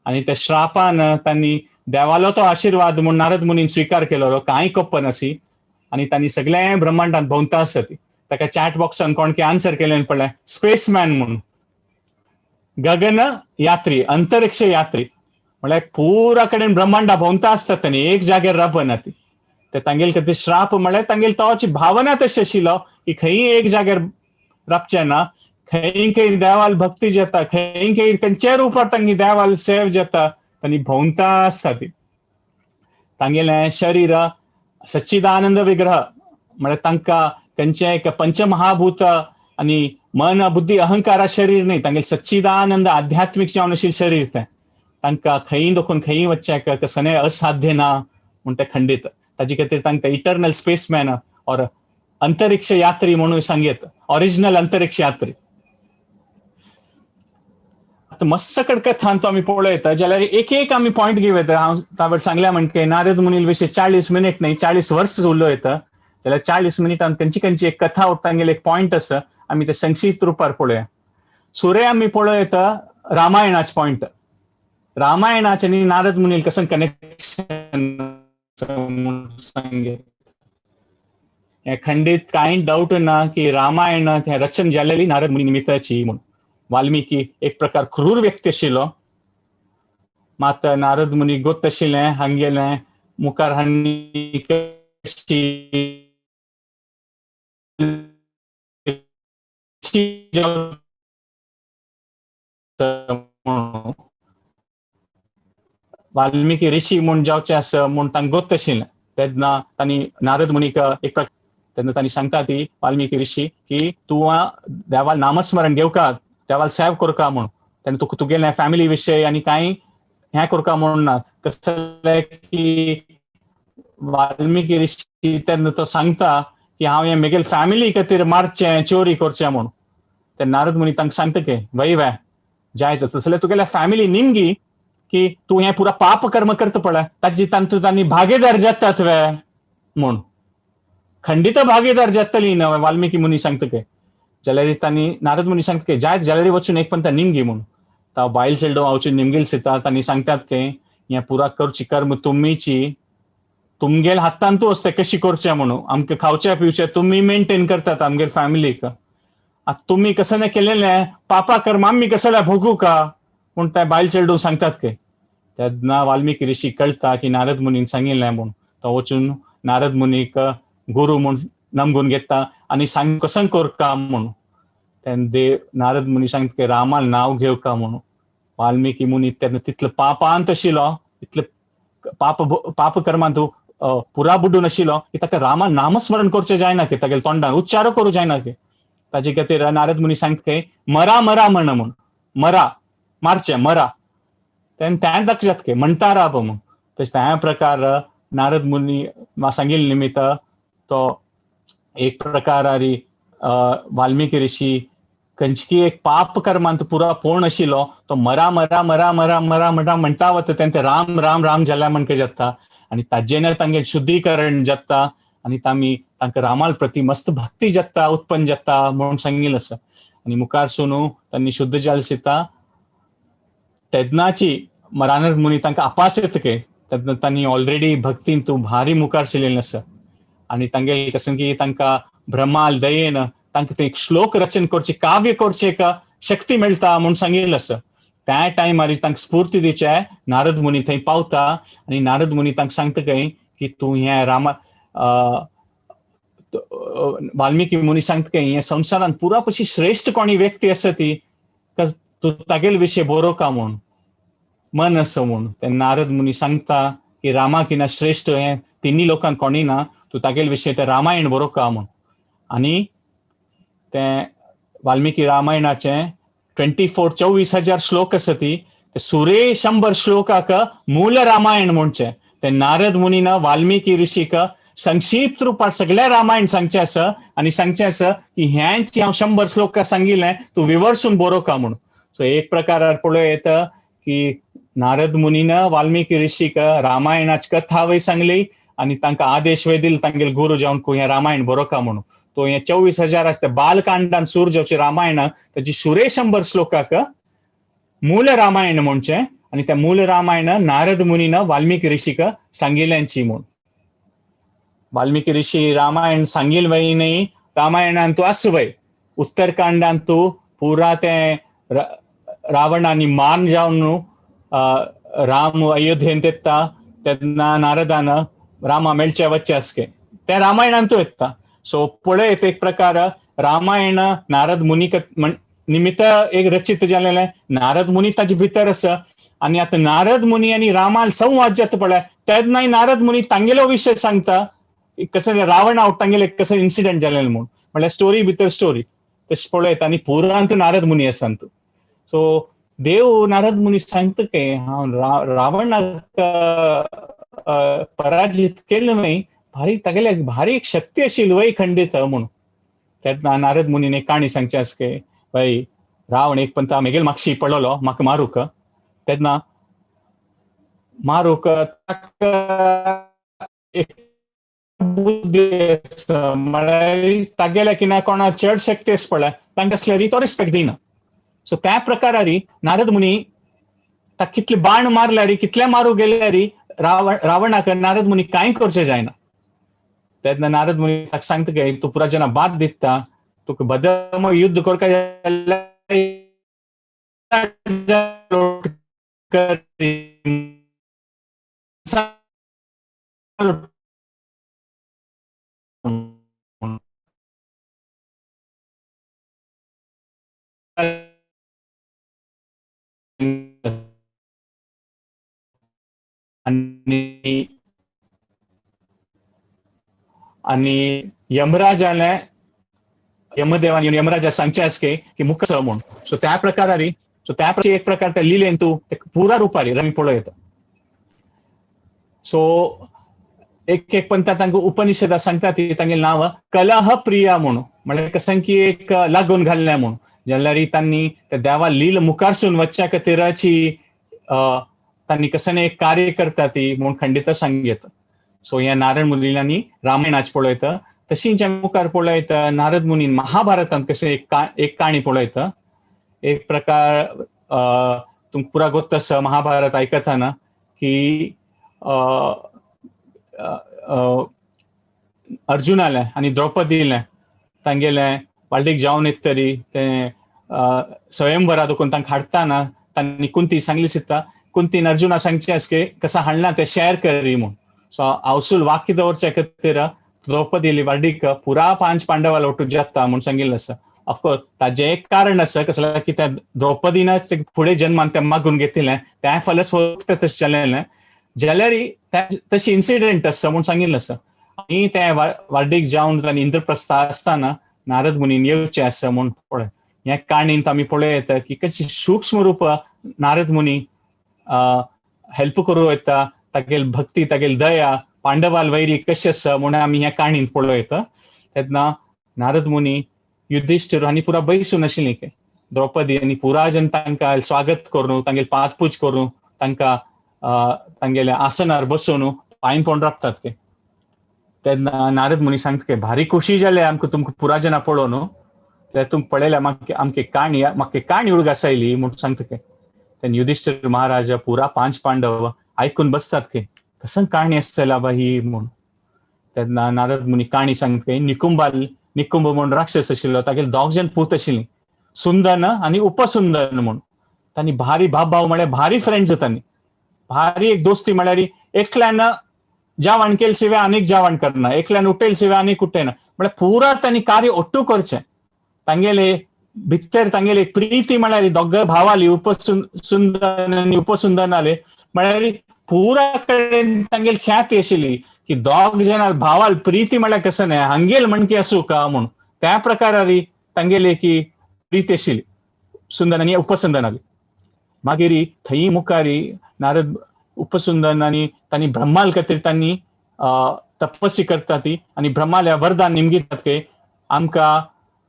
आनी त्या श्रापान तांणी देवालो तो आशिर्वाद म्हूण नारद मुनीन स्विकार केलोलो कांय कोप्प नासी आनी तांणी सगळ्या ब्रह्मांडांत भोंवता आसत. ताका चॅट बॉक्सान कोण की आन्सर केलें पळय स्पेसमॅन म्हूण, गगन यात्री, अंतरिक्ष यात्री म्हळ्यार पुरा कडेन ब्रह्मांडा भोंवता आसतात तांणी, एक जाग्यार राबना ती. ते तांगेल खातीर श्राप म्हळ्यार तांगेल तोची भावना तशी आशिल्लो की खंय एक जाग्यार राबचें ना, खंय खंय देवाल भक्ती जाता, खंय खंय खंयच्या रुपार तांगे देवाल सेव जाता, तांणी भोंवता आसता ती. तांगेलें शरीर सच्चिदानंद विग्रह म्हळ्यार तांकां खंयचें एक पंचमहाभूत आनी मन बुद्धी अहंकारा शरीर न्ही, तांगेलें सच्चिदानंद आध्यात्मीक जावन आशिल्लें शरीर तें. तांकां खंय दोखून खंय वचचें कसलें असाध्य ना म्हूण तें खंडीत. ताजे खातीर तांकां इटर्नल स्पेसमॅन और अंतरिक्ष यात्री म्हणून सांगयत, ओरिजिनल अंतरिक्ष यात्री. आतां मस्त कड कथान तो आमी पळयता जाल्यार एक एक आमी पॉयंट घेवं. हांव तावेर सांगल्या म्हणके नारद मुनील विशीं 40 मिनीट न्ही 40 वर्स उलयता जाल्यार 40 मिनिटान खंयची खंयची एक कथा उरता तांगेली एक पॉयंट आसा आमी ते संक्षिप्त रुपार पळोवया. सुरे आमी पळयता रामायणाचे पॉयंट, रामायणाचे आनी नारद मुनील कसं कनेक्शन सांगे खंडीत कांय डावट ना की रामायण हें रचन जालेली नारद मुनी निमित्ताची म्हूण. वाल्मिकी एक प्रकार क्रूर व्यक्ती आशिल्लो, मात नारद मुनी गोत आशिल्लें हांगेलें मुखार हांणी कशी वाल्मिकी ऋषी म्हूण जावचें आसा म्हूण तांकां गोत आशिल्लें. तेन्ना तांणी नारद मुनीक एक प्रकार तेन्ना तांणी सांगता ती वाल्मिकी ऋषी की तूं देवाल नामस्मरण घेवका, देवाल सेव करका म्हूण, तेन्ना तुका तुगेलें फॅमिली विशय आनी कांय हें करका म्हूण ना. कसलें की वाल्मिकी ऋषी तेन्ना तो सांगता की हांव हें म्हगेले फॅमिली खातीर मारचें चोरी करचें म्हूण. ते नारद मुनी तांकां सांगता की वय वे जाय तसलें तुगेल्या फॅमिली निमगी की तूं हें पुरा पाप कर्म करता पळय ताजी तांतूत तांणी भागीदार जातात वे म्हूण, खंडीत भागीदार जातली न्हय. वाल्मिकी मुनी सांगता की जाल्यार तांणी नारद मुनी सांगता की जायत जाल्यार वचून एक पंता निमगी म्हूण. तो बायल चेडूं वचून निमगेल सीता तांणी सांगतात की हें पुरा करची कर्म तुमीची तुमगेल हातांतू आसता कशी करचें म्हणून, आमकां खावचें पिवचें तुमी मेंटेन करतात आमगेल फॅमिलीक, आतां तुमी कसलें केलेलें पापा कर्म आमी कसलें भोगू का म्हूण ते बायल चेडूं सांगतात की. तेन्ना वाल्मिकी ऋषी कळटा की नारद मुनीन सांगिल्लें म्हूण. तो वचून नारद मुनीक गुरू म्हूण नमगून घेता आनी सांग कसं करका म्हूण. तेन्ना देव नारद मुनी सांगता की रामाल नांव घेवका म्हणून. वाल्मिकी मुनी तेन्ना तितलो पापांत आशिल्लो, इतले पाप पाप कर्मांत पुरा बुडून आशिल्लो की ताका रामा नामस्मरण करचें जायना की तागेल्या तोंडान उच्चार करूं जायना की. ताजे खातीर नारद मुनी सांगता की मरा मरा म्हण म्हूण, मरा मारचें मरा, तेन्ना तें दाखयतात जाता की म्हणटा राब म्हूण. तशें त्या प्रकार नारद मुनी सांगिल्ले निमित्त तो एक प्रकारारी वाल्मिकी ऋषी खंयची एक पाप कर्मांत पुरा पोण आशिल्लो तो मरा मरा मरा मरा मरा मरा म्हणटा वता तेन्ना राम राम राम जाल्या म्हणके जाता आनी ताजेन तांगें शुद्धीकरण जाता आनी तामी तांकां रामाल प्रती मस्त भक्ती जाता उत्पन्न जाता म्हणून सांगिल्लें आसा. आनी मुखार सुनू तांणी शुद्ध जाल सीता तेन्नाची नारद मुनी तांकां अपास येता के तेन्ना तांणी ऑलरेडी भक्तीन तूं भारी मुखार शिल्लें आसा. आनी तांगेले कसं की तांकां ब्रह्माल दयेन तांकां ते एक श्लोक रचन करचें काव्य करचें एक शक्ती मेळटा म्हूण सांगिल्लें आसा. त्या टायमार तांकां स्फूर्ती दिवचे नारद मुनी थंय पावता आनी नारद मुनी तांकां सांगता खंय की तूं हें रामा वाल्मिकी मुनी सांगता खंय हें संवसारांत पुरा पशी श्रेश्ठ कोणी व्यक्ती आसा ती तूं तागेले विशय बरोवका म्हूण मन आसा म्हूण. ते नारद मुनी सांगता की रामा किना श्रेष्ठ हें तिन्ही लोकांक कोणी ना, तूं तागेले विशय तें रामायण बरोवका म्हूण. आनी तें वाल्मिकी रामायणाचें 24,000 श्लोक आसा ती सुरे 100 श्लोकाक मूल रामायण म्हणचें. ते नारद मुनीन वाल्मिकी ऋषीक संक्षिप्त रुपार सगळें रामायण सांगचें आसा आनी सांगचें आसा की हेंच हांव 100 श्लोक सांगिल्लें तूं विवर्सून बरोवका म्हूण. सो एक प्रकारार पळोवं येता की नारद मुनीन वाल्मिकी ऋषीक रामायणाची कथा वय सांगली आनी तांकां आदेश वय दिल तांगेले गुरू जावन हें रामायण बरोवका म्हणून. तो हें 24,000 आसता बालकांडान सूर जावचें रामायण ताची सुरे 100 श्लोकाक मूल रामायण म्हणचें आनी त्या मूल रामायण नारद मुनीन वाल्मिकी ऋषीक सांगिल्ल्यांची म्हूण. वाल्मिकी ऋषी रामायण सांगील वय न्ही, रामायणान तूं आस वय उत्तरकांडान तूं पुरा तें रावणानी मान जावन राम अयोध्येंत येता तेन्ना नारदान रामा मेळचे वच्चे आसके तें रामायणान तूं येता. सो पळयत एक प्रकार रामायण नारद मुनी निमित्त एक रचित जालेलें, नारद मुनी ताजे भितर आसा आनी आतां नारद मुनी आनी रामाल संवाद जाता पळय तेन्नाय नारद मुनी तांगेलो विशय सांगता कशें रावण आवट तांगेले कशें इन्सिडंट जालेलें म्हूण, म्हणल्यार स्टोरी भितर स्टोरी तशें पळयत आनी पुरांत नारद मुनी आसा तूं. सो देव नारद मुनी सांगता की हांव रावणाक पराजित केलें न्हय, भारी तागेले भारी एक शक्ती आशिल्ली वय खंडीत म्हूण. तेन्ना नारद मुनीन एक काणी सांगची आसा की बाई रावण एक पंता मेगेल मागशी पडलो म्हाका मारूक, तेन्ना मारूक ताका एक बुद्धी आसा म्हळ्यार तागेल्या किना कोणा चड शक्ती आसा पळय तांकां आसल्यार तो रिस्पेक्ट दिना. सो त्या प्रकारारी नारद मुनी ताका कितले बाण मारल्यार कितले मारूंक गेल्यार रावणाक नारद मुनी कांय करचें जायना. तेन्ना नारद मुनी ताका सांगता की तूं पुरा जेन्ना बाद दिता तुका बदम युद्ध करका आनी यमराजाले यमदेवान यमराजा सांगचें आसके की मुख म्हूण. सो त्या प्रकारारी सो त्या एक प्रकार त्या लिलेन तूं पुरा रुपारी आमी पळोवं येता. सो एक एक पंता तांकां उपनिषदा सांगता ती तांगेलें नांव कलह प्रिया म्हूण, म्हणल्यार कशें की एक लागून घाल्लें म्हूण, जाल्यार तांणी त्या देवा लील मुखारसून वचच्या खातीराची तांणी कशें एक कार्य करता ती म्हूण खंडीत सांगयता. सो ह्या नारद मुनींनी रामायणाच पळयता, तशींच मुखार पळयता नारद मुनीन महाभारतांत कशें एक काणी पळयता. एक प्रकार तुमकां पुरा गोत्त आसा महाभारत आयकतना की अर्जुनालें आनी द्रौपदीलें तांगेलें वाल्डीक जावन येत तरी तें स्वयंवरा देखून तांकां हाडटाना तांणी कुंती सांगली सिता, कुंतीन अर्जुना सांगचें आसके कसां हाडलां तें शेअर करी म्हूण. सो हावसूल वाक्य दवरच्या खातीर द्रौपदीली वाडीक पुरा 5 पांडवाला वटून जाता म्हूण सांगिल्लें आसा. ऑफकोर्स ताजें एक कारण आसा कसलें की त्या द्रौपदीनच फुडें जन्मान तें मागून घेतिल्लें त्या फलस्वरूप तें तशें जालेलें, जाल्यार तशी इन्सिडंट आसा म्हूण सांगिल्लें आसा. आनी तें वाडीक जावन तांणी इंद्रप्रस्थ आसतना नारद मुनीन येवचें आसा म्हूण पळय ह्या काणींत आमी पळोवं येता की कशी सूक्ष्म रूप नारद मुनी हेल्प करूं येता, तागेली भक्ती तागेली दया पांडवाल वैरी कशी आसा म्हूण आमी ह्या काणींत पळोवं येता. तेन्ना नारद मुनी युधिष्ठिर आनी पुरा बैसून आशिल्ली की द्रौपदी आनी पुरा जन तांकां स्वागत करून तांगेली पादपूज करून तांकां तांगेल्या आसनार बसून पांय पडून राबतात ते. तेन्ना नारद मुनी सांगता की भारी खुशी जाले आमकां तुमकां पुरा जना पळोवन, जाल्यार तुमकां पळयल्यार म्हाका आमची काणी म्हाका काणी उडगास आयली म्हूण सांगता की. तेन्ना युधिष्ठिर महाराजा पुरा 5 पांडव आयकून बसतात की कसं काणी आसतला बा ही म्हूण. तेन्ना नारद मुनी काणी सांगता की निकुंब म्हूण राक्षस आशिल्लो, तागेले 2 जण पूत आशिल्लीं, सुंदन आनी उपसुंदन म्हूण. तांणी भारी भाव भाव म्हळ्यार भारी फ्रेंड्स तांणी, भारी एक दोस्ती म्हळ्यार एकल्यान जेवण केले शिवाय आनीक जेवण करना, एकल्यान उठेल शिवाय आनीक उठेना, म्हळ्यार पुरा तांणी कार्य ഒट्टू करचें. तांगेले भितर तांगेले प्रिती म्हळ्यार दोग भावाली उपसुंदन आनी उपसुंदनाले म्हळ्यार पुरा कडेन तांगेली ख्याती आशिल्ली की दोग जाणां भावाल प्रीती म्हळ्यार कसं न्हय हांगेल म्हणकी आसूं का म्हूण त्या प्रकारारी तांगेली की प्रीती आशिल्ली सुंदन आनी उपसुंदनाली. मागीर थंय मुखारी नारद उपसुंदन आनी तांणी ब्रह्माल खातीर तांणी तपस्या करता ती आनी ब्रह्माल्या वरदान निमगितात की आमकां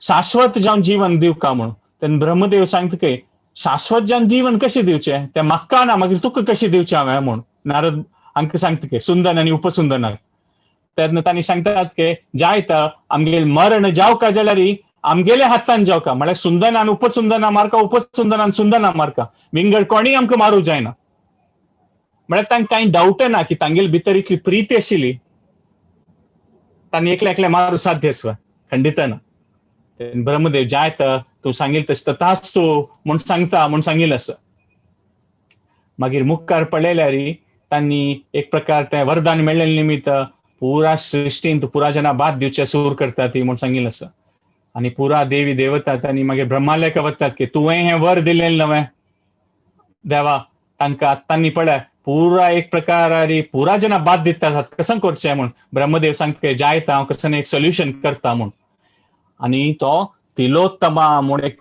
शाश्वत जावन जीवन दिवका म्हूण. तेन्ना ब्रह्मदेव सांगता की शाश्वत जावन जीवन कशें दिवचें तें म्हाका ना, मागीर तुका कशें दिवचें हांवें म्हूण नारद हांकां सांगता की सुंदन आनी उपसुंदनाक. तेन्ना तांणी सांगतात की जायत आमगेले मरण जावका जाल्यार आमगेल्या हातान जावका, म्हळ्यार सुंदनान उपसुंदना मारका, उपसुंदनान सुंदना मारका, विंगड कोणीय आमकां मारूंक जायना. म्हळ्यार तांकां कांय डावट ना की तांगेले भितर इतली प्रीती आशिल्ली तांणी एकल्या एकल्या मारूं साध्य आसा, खंडित ना. ब्रह्मदेव जायत तूं सांगील तशें तथास्तु म्हूण सांगता म्हूण सांगील आसा. मागीर मुखार पळयल्यार तांणी एक प्रकार तें वरदान मेळ्ळें निमित्त पुरा सृश्टींत पुरा जना बाद दिवचे सूर करता ती म्हूण सांगील आसा. आनी पुरा देवी देवता तांणी मागीर ब्रह्मालयक वतात की तुवें हें वर दिलें नवें देवा, तांकां तांणी पळय पुरा एक प्रकार पुरा जना बाद दितात कसं करचें म्हूण. ब्रह्मदेव सांगता जायत हांव कसं एक सोल्युशन करता म्हूण. आनी तो तिलोत्तमा म्हूण एक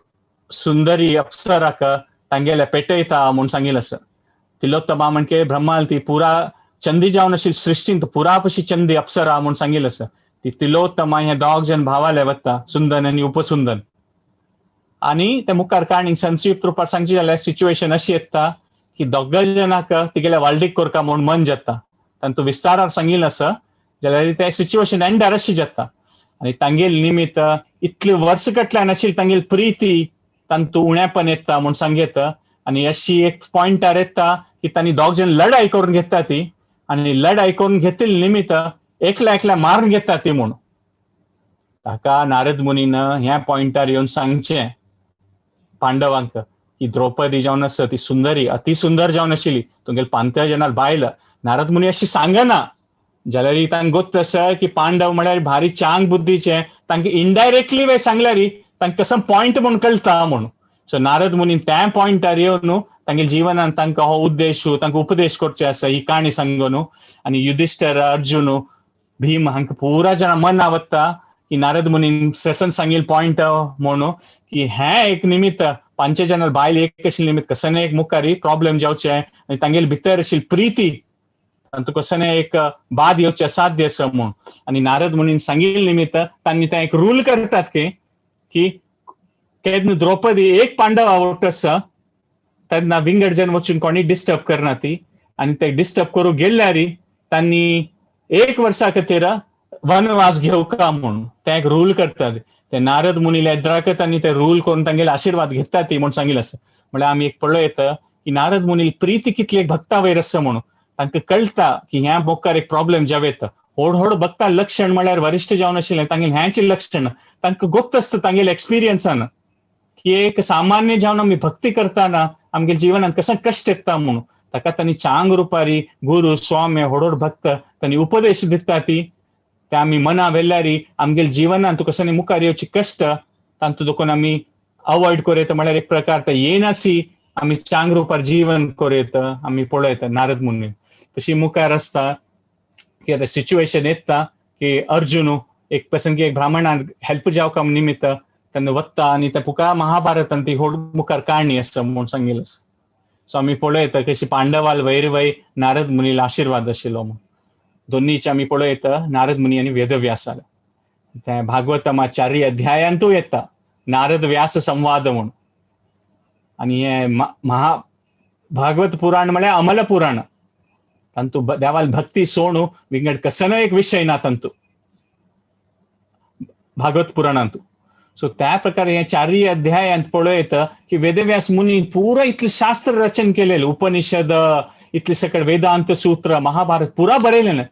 सुंदरी अप्सराक तांगेले पेटयता म्हूण सांगील आसा. तिलोत्तमा म्हणजे ब्रह्माल ती पुरा चंदी जावन अशी सृश्टींत पुरा पशी चंदी अप्सरा म्हूण सांगील आसा. ती तिलोत्तमा हे दोग जण भावाले वता सुंदन आनी उपसुंदन. आनी ते मुखार काणी संक्षिप्त रुपार सांगची जाल्यार सिच्युएशन अशी येता की दोग जणांक तिगेल्या वाल्डीक करका म्हूण मन जाता, तांतू विस्तारार सांगील आसा जाल्यार ते सिच्युएशन एंडार अशी जाता. आनी तांगेल निमित्त इतले वर्स कटल्यान आशिल्ली तांगेली प्रीती तांतू उणेपण येता म्हूण सांगता. आनी अशी एक पॉयंटार येता की तांणी दोग जण लढाई करून घेता ती आनी लढाई करून घेतिल्ले निमित्त एकल्या एकल्या मारून घेता ती म्हूण. ताका नारद मुनीन ह्या पॉयंटार येवन सांगचें पांडवांक की द्रौपदी जावन आसा ती सुंदरी अति सुंदर जावन आशिल्ली, तुमगेले पांच जाणां बायल. नारद मुनी अशी सांगना जाल्यार तांकां गोत्त आसा की पांडव म्हळ्यार भारी चांग बुद्धीचे, तांकां इनडायरेक्टली वे सांगल्यार तांकां कसो पॉयंट म्हूण कळटा म्हूण. सो नारद मुनीन त्या पॉयंटार येवन तांगेल्या जिवनान तांकां हो उद्देश तांकां उपदेश करचे आसा ही काणी सांगून. आनी युधिष्ठर अर्जुन भीम हांकां पुरा जाणां मना वता की नारद मुनीन सेसन सांगील पॉयंट म्हणून की हें एक निमित्त पांच जाणां बायल एक अशी निमित्त कसं एक मुखारी प्रॉब्लेम जावचें आनी तांगेले भितर अशी प्रीती तांतू कसं एक बाद येवचें साध्य आसा म्हूण. आनी नारद मुनीन सांगिल्ले निमित्त तांणी तें एक रूल करतात की केन्ना द्रौपदी एक पांडव आवडट आसा तेन्ना विंगड जन वचून कोणी डिस्टर्ब करना ती, आनी ते डिस्टर्ब करूंक गेल्यार तांणी एक वर्सा खातीर वनवास घेवका म्हूण ते एक रूल करतात. ते नारद मुनीले एद्राक तांणी ते रूल करून तांगेले आशिर्वाद घेतात ती म्हूण सांगिल्लें आसा. म्हळ्यार आमी एक पळयता की नारद मुनील प्रीती कितली एक भक्ता वयर आसा म्हणून तांकां कळटा की ह्या मुखार एक प्रॉब्लेम जावं येता. व्हड व्हड भक्ता लक्षण म्हळ्यार वरिश्ठ जावन आशिल्लें तांगेलें ह्याचें लक्षण तांकां गोप्त आसता तांगेले एक्सपिरियन्सान की एक सामान्य जावन आमी भक्ती करतना आमगे जिवनांत कसं कश्ट येता म्हणून. ताका तांणी चांग रुपारी गुरू स्वामी व्हड व्हड भक्त तांणी उपदेश दिता ती ते आमी मना वेल्यारी आमगेले जिवनांत कसं मुखार येवचे कश्ट तांतू देखून आमी अवॉयड करूं येता. म्हळ्यार एक प्रकार ते येनासी आमी चांग रुपार जीवन करूं येता आमी पळयता नारद मुनी. तशी मुखार आसता की आतां सिच्युएशन येता की अर्जुन एक प्रसंगी एक ब्राह्मणान हेल्प जावका निमित्त तेन्ना वता आनी ते पुका महाभारतान ती व्हड मुखार काणी आसा म्हूण सांगिल्लें आसा. सो आमी पळयता कशी पांडवाल वैर वै नारद मुनीला आशिर्वाद आशिल्लो म्हूण. दोन्नीचे आमी पळयता नारद मुनी आनी वेदव्यासाले ते भागवतमा चारी अध्यायांतूय येता नारद व्यास संवाद म्हूण. आनी हे महा भागवत पुराण म्हळ्यार अमल पुराण तांतू देवाल भक्ती सोणू विंगड कसनो एक विशय ना तांतू भागवत पुराणांतू. सो त्या प्रकारे हे चारय अध्यायांत पळयता की वेदव्यास मुनी पुरा इतलें शास्त्र रचन केलेलें, उपनिषद इतलें सकळ वेदांत सूत्र महाभारत पुरा बरयलेलें,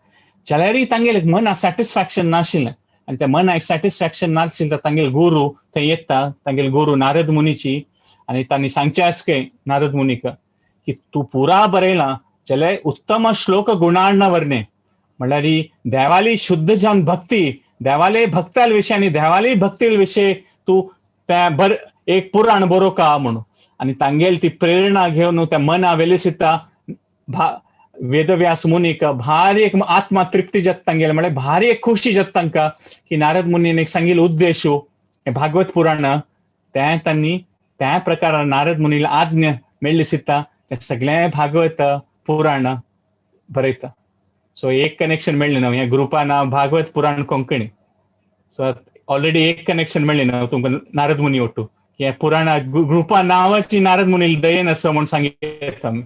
जाल्यारय तांगेलें मना सॅटिस्फॅक्शन नाशिल्लें. आनी त्या मनाक सॅटिस्फॅक्शन नाशिल्लें तांगेले गुरू थंय येता तांगेले गुरू नारद मुनीची आनी तांणी सांगचें आसकें नारद मुनीक की तूं पुरा बरयलां जाल्यार उत्तम श्लोक गुणार्णवर्णे म्हणल्यार देवाली शुद्ध जावन भक्ती देवाले भक्ताल विशय आनी देवाली भक्ती विशय तूं त्या बर एक पुराण बरोवका म्हणून. आनी तांगेली ती प्रेरणा घेवन त्या मना वेले सुद्दां वेदव्यास मुनीक भारी एक आत्मा तृप्ती जाता तांगेले, म्हळ्यार भारी एक खुशी जाता तांकां की नारद मुनीन एक सांगिल्लो उद्देश हें भागवत पुराण तें तांणी त्या प्रकारान नारद मुनीला आज्ञा मेळ्ळी सिता तें सगळें भागवत पुराण बरयता. सो एक कनेक्शन मेळ्ळें ना ह्या ग्रुपान भागवत पुराण कोंकणी. सो ऑलरेडी एक कनेक्शन मेळ्ळें ना तुमकां नारद मुनी ओटू हे पुराणा ग्रुपा नांवाची नारद मुनी दयेन आसा म्हूण सांगितलं आमी.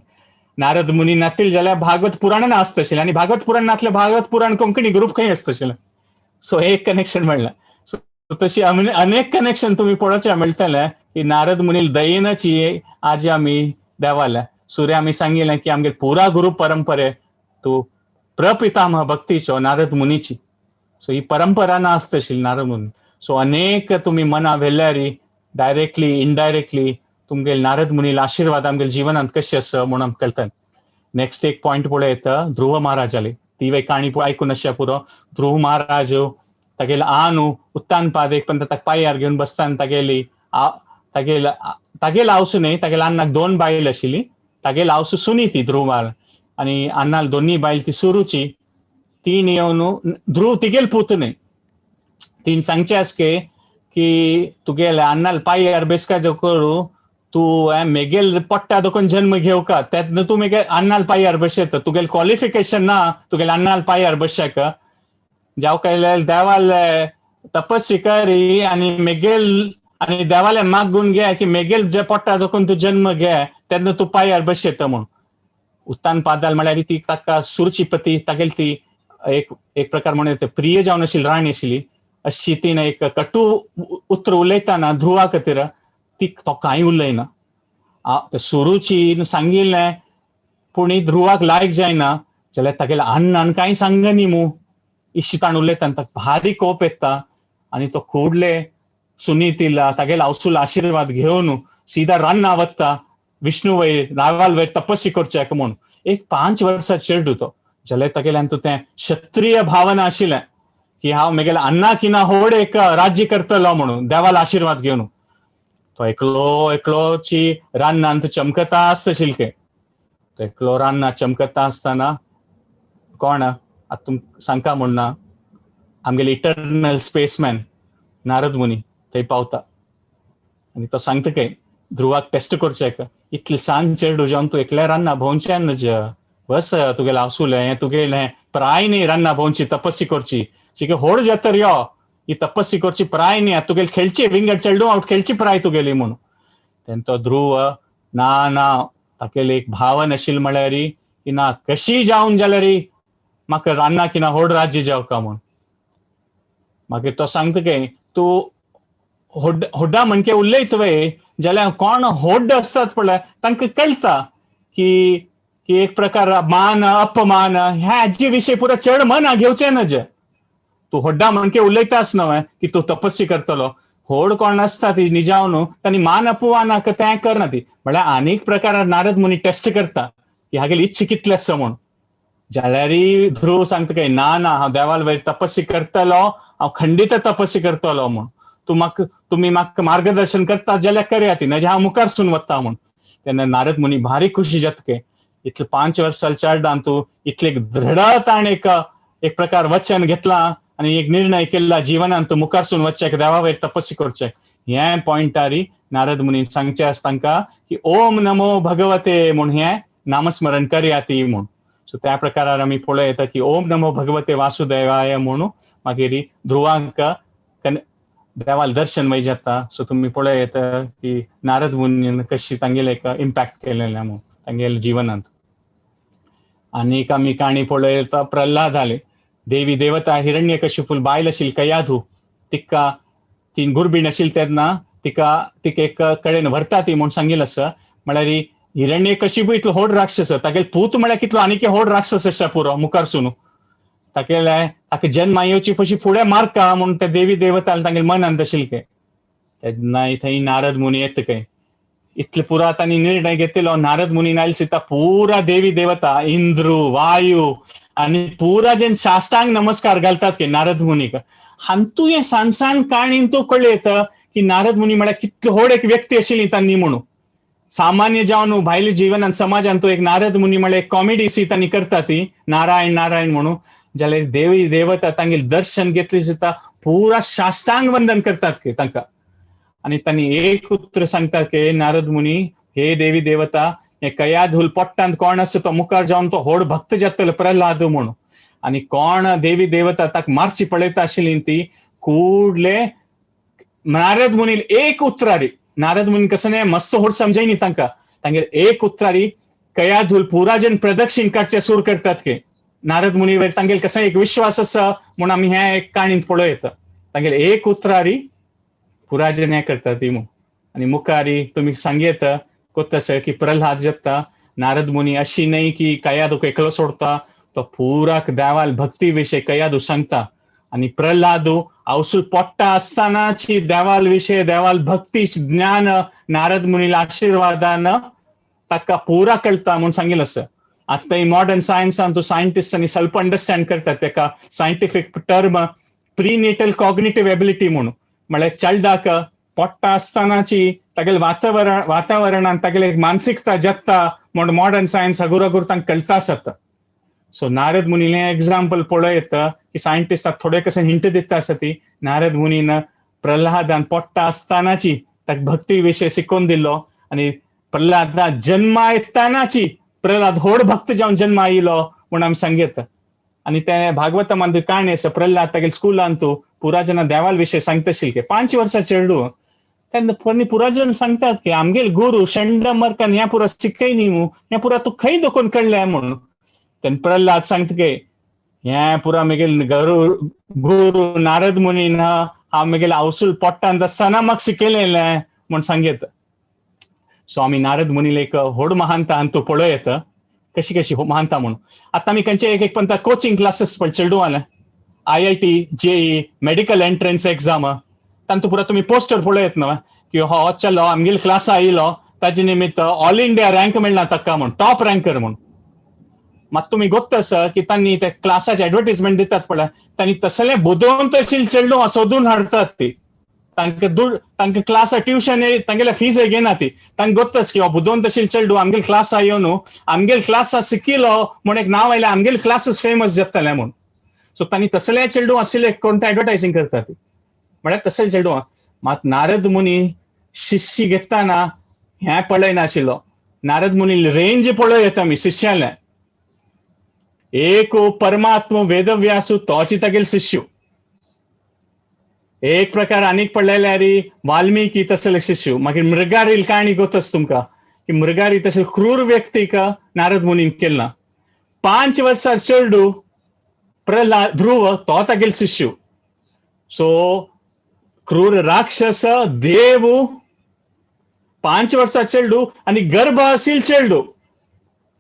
नारद मुनी नातील जाल्यार भागवत पुराण ना आसतशें आनी भागवत पुराण नासलें भागवत पुराण कोंकणी ग्रुप खंय आसतशें. सो एक कनेक्शन मेळ्ळें. सो तशी अनेक कनेक्शन तुमी पळोवचें मेळटलें की नारद मुनी दयेनाची आज आमी देवाल्या सूर्य आमी सांगिल्लें की आमगे पुरा गुरु परंपरे तूं प्रपितामह भक्तीचो नारद मुनीची. सो ही परंपरा ना आसतशी नारद मुनी. सो अनेक तुमी मना व्हेल्यारी डायरेक्टली इनडायरेक्टली तुमगेले नारद मुनीला आशिर्वाद आमगेले जिवनांत कशें आसा म्हूण आमकां कळटा. नेक्स्ट एक पॉयंट पळय येता ध्रुव महाराजाली ती काणी आयकून अशें पुरो. ध्रुव महाराज तागेले आनु उत्तान पाद एक पण ताका पांयार घेवन बसता आनी तागेली तागेले तागेले आवसू न्ही तागेले अन्नाक दोन बायल आशिल्ली. तागेले आवसू सुनीती ध्रुव महाराज आनी अन्नाल दोन्ही बायल ती सुरूची. तीन येवन ध्रुव तिगेल पूत न्ही तीन सांगचे आसके की तुगेले अन्नाल पांयार बेसका जो करू तूं मेगेल पोट्टा दोकून जन्म घेवका तेन्ना तूं मेगे अन्नाल पांयार बसयता तुगेल क्वॉलिफिकेशन ना तुगेले अन्नाल पांयार बसशाक जाव काय देवाले तपस्वी करी आनी मेगेल आनी देवाले मागून घे की मेगेल जे पोट्टा दोकून तूं जन्म घे तेन्ना तूं पांयार बसयता म्हूण. उत्तान पादाल म्हळ्यार ती ताका सुरची पती तागेली ती एक एक प्रकार म्हणून प्रिय जावन आशिल्ली राणी आशिल्ली अशी तिणें एक कटू उतर उलयतना ध्रुवा खातीर ती तो कांय उलयना. सुरूची सांगिल्लें पूण ध्रुवाक लायक जायना जाल्यार तागेल्या अन्नान कांय सांगनी मू इशी ताण उलयता ताका भारी कोप येता आनी तो कुडले सुनीतीला तागेल्या आवसूला आशिर्वाद घेवन सीधा रान्ना वता विष्णू वयर रावाल वयर तपस्वी करच्याक म्हूण. एक 5 वर्सां चेडू तो जाल्यार तागेल्यान तूं तें क्षत्रिय भावना आशिल्लें की हांव मेगेल्या अन्ना किना होड एक राज्य करतलो म्हणून देवाला आशिर्वाद घेवन तो एकलो एकलोची रान्नांत चमकता आसता शिल्के. तो एकलो रान्ना चमकता आसतना कोण आतां तुमकां सांगता म्हूण ना आमगेले इटर्नल स्पेसमॅन नारद मुनी थंय पावता आनी तो सांगता काय ध्रुवाक टेस्ट करचें इतले सान चेडू जावन तूं एकल्या रान्ना भोंवचें नज बस तुगेलें आवसुलें हें तुगेलें प्राय न्ही रान्ना भोंवची तपस्वी करची चिके होड जातर यो ही तपस्वी करची प्राय न्ही तुगेली खेळची विंगड चेडू आवट खेळची प्राय तुगेली म्हणून. तेन्ना तो ध्रुव ना ना तागेली एक भावन आशिल्ली म्हळ्यार की ना कशी जावन जाल्यार म्हाका रान्ना किना होड राज्य जावका म्हूण. मागीर तो सांगता काय तूं होड्डा म्हणके उलयत वय जाल्यार कोण होड आसतात पळय तांकां कळटा की की एक प्रकार मान अपमान ह्या हाजे विशय पुरो चड मना घेवचें नज. तूं होड्डा म्हणके उलयताच न्हय की तूं तपस्वी करतलो होड कोण आसता ती निजावन तांणी मान अपमान तें करना ती म्हळ्यार आनीक प्रकार नारद मुनी टेस्ट करता की हागेली इच्छा कितली आसा म्हूण. जाल्यारय ध्रुव सांगता काय ना ना हांव देवाल वयर तपस्वी करतलो हांव खंडीत तपस्वी करतलो म्हूण तूं म्हाका तुमी म्हाका मार्गदर्शन करता जाल्यार करया ती नाजाल्यार हांव मुखार सून वता म्हूण. तेन्ना नारद मुनी भारी खुशी जाता काय इतले 5 वर्सां चेडवान तूं इतले दृढतान एक एक प्रकार वचन घेतला आनी एक निर्णय केल्ला जिवनान तूं मुखार सून वचचें देवा वयर तपस्वी करचें. हें पॉयंटारी नारद मुनीन सांगचें आसा तांकां की ओम नमो भगवते म्हूण हें नामस्मरण करया ती म्हूण. सो त्या प्रकारार आमी पळोवं येता की ओम नमो भगवते वासुदेवाय म्हणून मागीर ध्रुवांक देवाल दर्शन वय जाता. सो तुमी पळोवं येता की नारद मुनीन कशी तांगेले एक इम्पॅक्ट केलेलें म्हूण तांगेले जिवनांत. आनीक आमी काणी पळोवं येता प्रल्हादाले देवी देवता हिरण्यकशिपूल बायल आशिल्ली कयाधू तिका ती गुरबीण आशिल्ली तेन्ना तिका तिका एक कडेन व्हरता ती म्हूण सांगिल्लें आसा. म्हळ्यार हिरण्यकशिपू इतलो होड राक्षस तागेले पूत म्हळ्यार कितलो आनीक होड राक्षस आसा पुरो मुखार सून तागेले ताका जन्मा येवची पशी फुडें मारका म्हूण ते देवी देवता तांगेले मनांत आशिल्ले. तेन्ना थंय नारद मुनी येता काय इतले पुरा तांणी निर्णय घेतिल्लो नारद मुनी आयले सीता पुरा देवी देवता इंद्र वायू आनी पुरा जेन साष्टांग नमस्कार घालतात की नारद मुनीक. हांतू हें सान सान काणीन तो कळ्ळें येता की नारद मुनी म्हळ्यार कितलो होड एक व्यक्ती आशिल्ली तांणी म्हणून. सामान्य जावन भायले जीवनान समाजान तो एक नारद मुनी म्हळ्यार एक कॉमेडी सी तांणी करता ती नारायण नारायण म्हणून, जाल्यार देवी देवता तांगेले दर्शन घेतले सुद्दां पुरा साष्टांग वंदन करतात की तांकां. आनी तांणी एक उतर सांगतात की नारद मुनी, हे देवी देवता, हे कयाधूल पोट्टांत कोण आसा तो मुखार जावन तो व्हड भक्त जातलो प्रल्हाद म्हणून. आनी कोण देवी देवता ताका मारची पळयता आशिल्ली ती कुडले नारद मुनी एक उतरारी, नारद मुनी कसं नाही मस्त होड समजाय न्ही तांकां, तांगेर एक उतरारी कयाधूल पुरा जन प्रदक्षिण काडचे सूर करतात की नारद मुनी वयर तांगेर कसं एक विश्वास आसा म्हूण आमी ह्या एक काणींत पळोवं येता. तांगेर एक उतरारी पुरा जन हें करतात ती म्हूण. आनी मुखारी तुमी सांगयेत कोत्तस की प्रल्हाद जाता नारद मुनी अशी न्हय की कयादू एकलो सोडता, तो पुराक देवाल भक्ती विशय कयादू सांगता. आनी प्रल्हादू आवसूल पोट्टा आसतनाची देवाल विशय देवाल भक्ती ज्ञान नारद मुनीला आशिर्वादान ताका पुरा कळटा म्हूण सांगिल्लें आसा. आतां ही मॉडर्न सायन्सान तूं सायंटिस्टांनी स्वल्प अंडरस्टँड करतात तेका scientific term prenatal cognitive ability म्हणून, म्हळ्यार चलडाक पोट्टा आसतनाची तागेले वातावरणान तागेले मानसिकता जगता म्हूण मॉडर्न सायन्स हगूर हगूर तांकां कळटा आसता. सो नारद मुनीलें एग्जाम्पल पळयत की सायंटिस्टाक थोडे कशें हिंट दिता आसा ती नारद मुनीन प्रल्हादान पोट्टा आसतनाची ताका भक्ती विशय शिकोवन दिल्लो. आनी प्रल्हादा जन्मा येतनाची प्रल्हाद व्हड भक्त जावन जन्मा आयिल्लो म्हूण आमी सांगयत. आनी ते भागवतमान काणी आसा प्रल्हाद तागेले स्कुलान तूं पुरा जेन्ना देवाल विशय सांगता आशिल्ले 5 वर्सां चेडू तेन्ना पुरा जन सांगतात की आमगेल गुरू शंडमर्कान ह्या पुरा शिकय न्ही मू, ह्या पुरा तूं खंय दोकोन कळ्ळें म्हणून. तेन्ना प्रल्हाद सांगता की हें पुरा म्हगेल गुरू नारद मुनीन हांव म्हगेले आवसूल पोट्टांत आसतना म्हाका शिकयलें म्हूण सांगयत. सो आमी नारद मुनील एक व्हड महानता अंतू पळयत कशी कशी महानता म्हणून. आतां आमी खंयचे एक एक पंता कोचिंग क्लासीस पळय चेडूं IIT JEE medical entrance exam तांतू पुरा तुमी पोस्टर पळयत न्हय की हो चलो आमगेले क्लासा आयलो ताजे निमित्त ऑल इंडिया रँक मेळना ताका म्हूण, टॉप रँकर म्हूण. मात तुमी गोत्त आसा की तांणी ते क्लासाचे एडवर्टीजमेंट दितात पळय, तांणी तसले बुदवंत चेडूं सोदून हाडटात ती, तांकां दुड तांकां क्लासा ट्युशन तांगेले फीज घेना ती, तांकां गोत्त की हो बुदवंत चेडूं आमगेले क्लासा येवन आमगेले क्लासा शिकिलो म्हूण एक नांव आयलें, आमगेले क्लासीस फेमस जातले म्हूण. सो तांणी तसले चेडूं आशिल्ले कोण ते एडवर्टायजींग करतात म्हळ्यार तसले चेडूं. मात नारद मुनी शिष्य घेतना हें पळयनाशिल्लो, नारद मुनी रेंज पळय येता आमी शिष्याले, एक परमात्मा वेदव्यासू तोची तागेले शिष्य, एक प्रकार आनीक पळयल्यार वाल्मिकी तसले शिष्य. मागीर मृगारील काणी गोतस तुमकां की मृगारी तशे क्रूर व्यक्तीक नारद मुनीन केला. 5 वर्सां चेडू प्रल्हाद ध्रुव तो तागेले शिष्य. सो क्रूर राक्षस देव 5 वर्सां चेडू आनी गर्भ आशिल्ल चेडू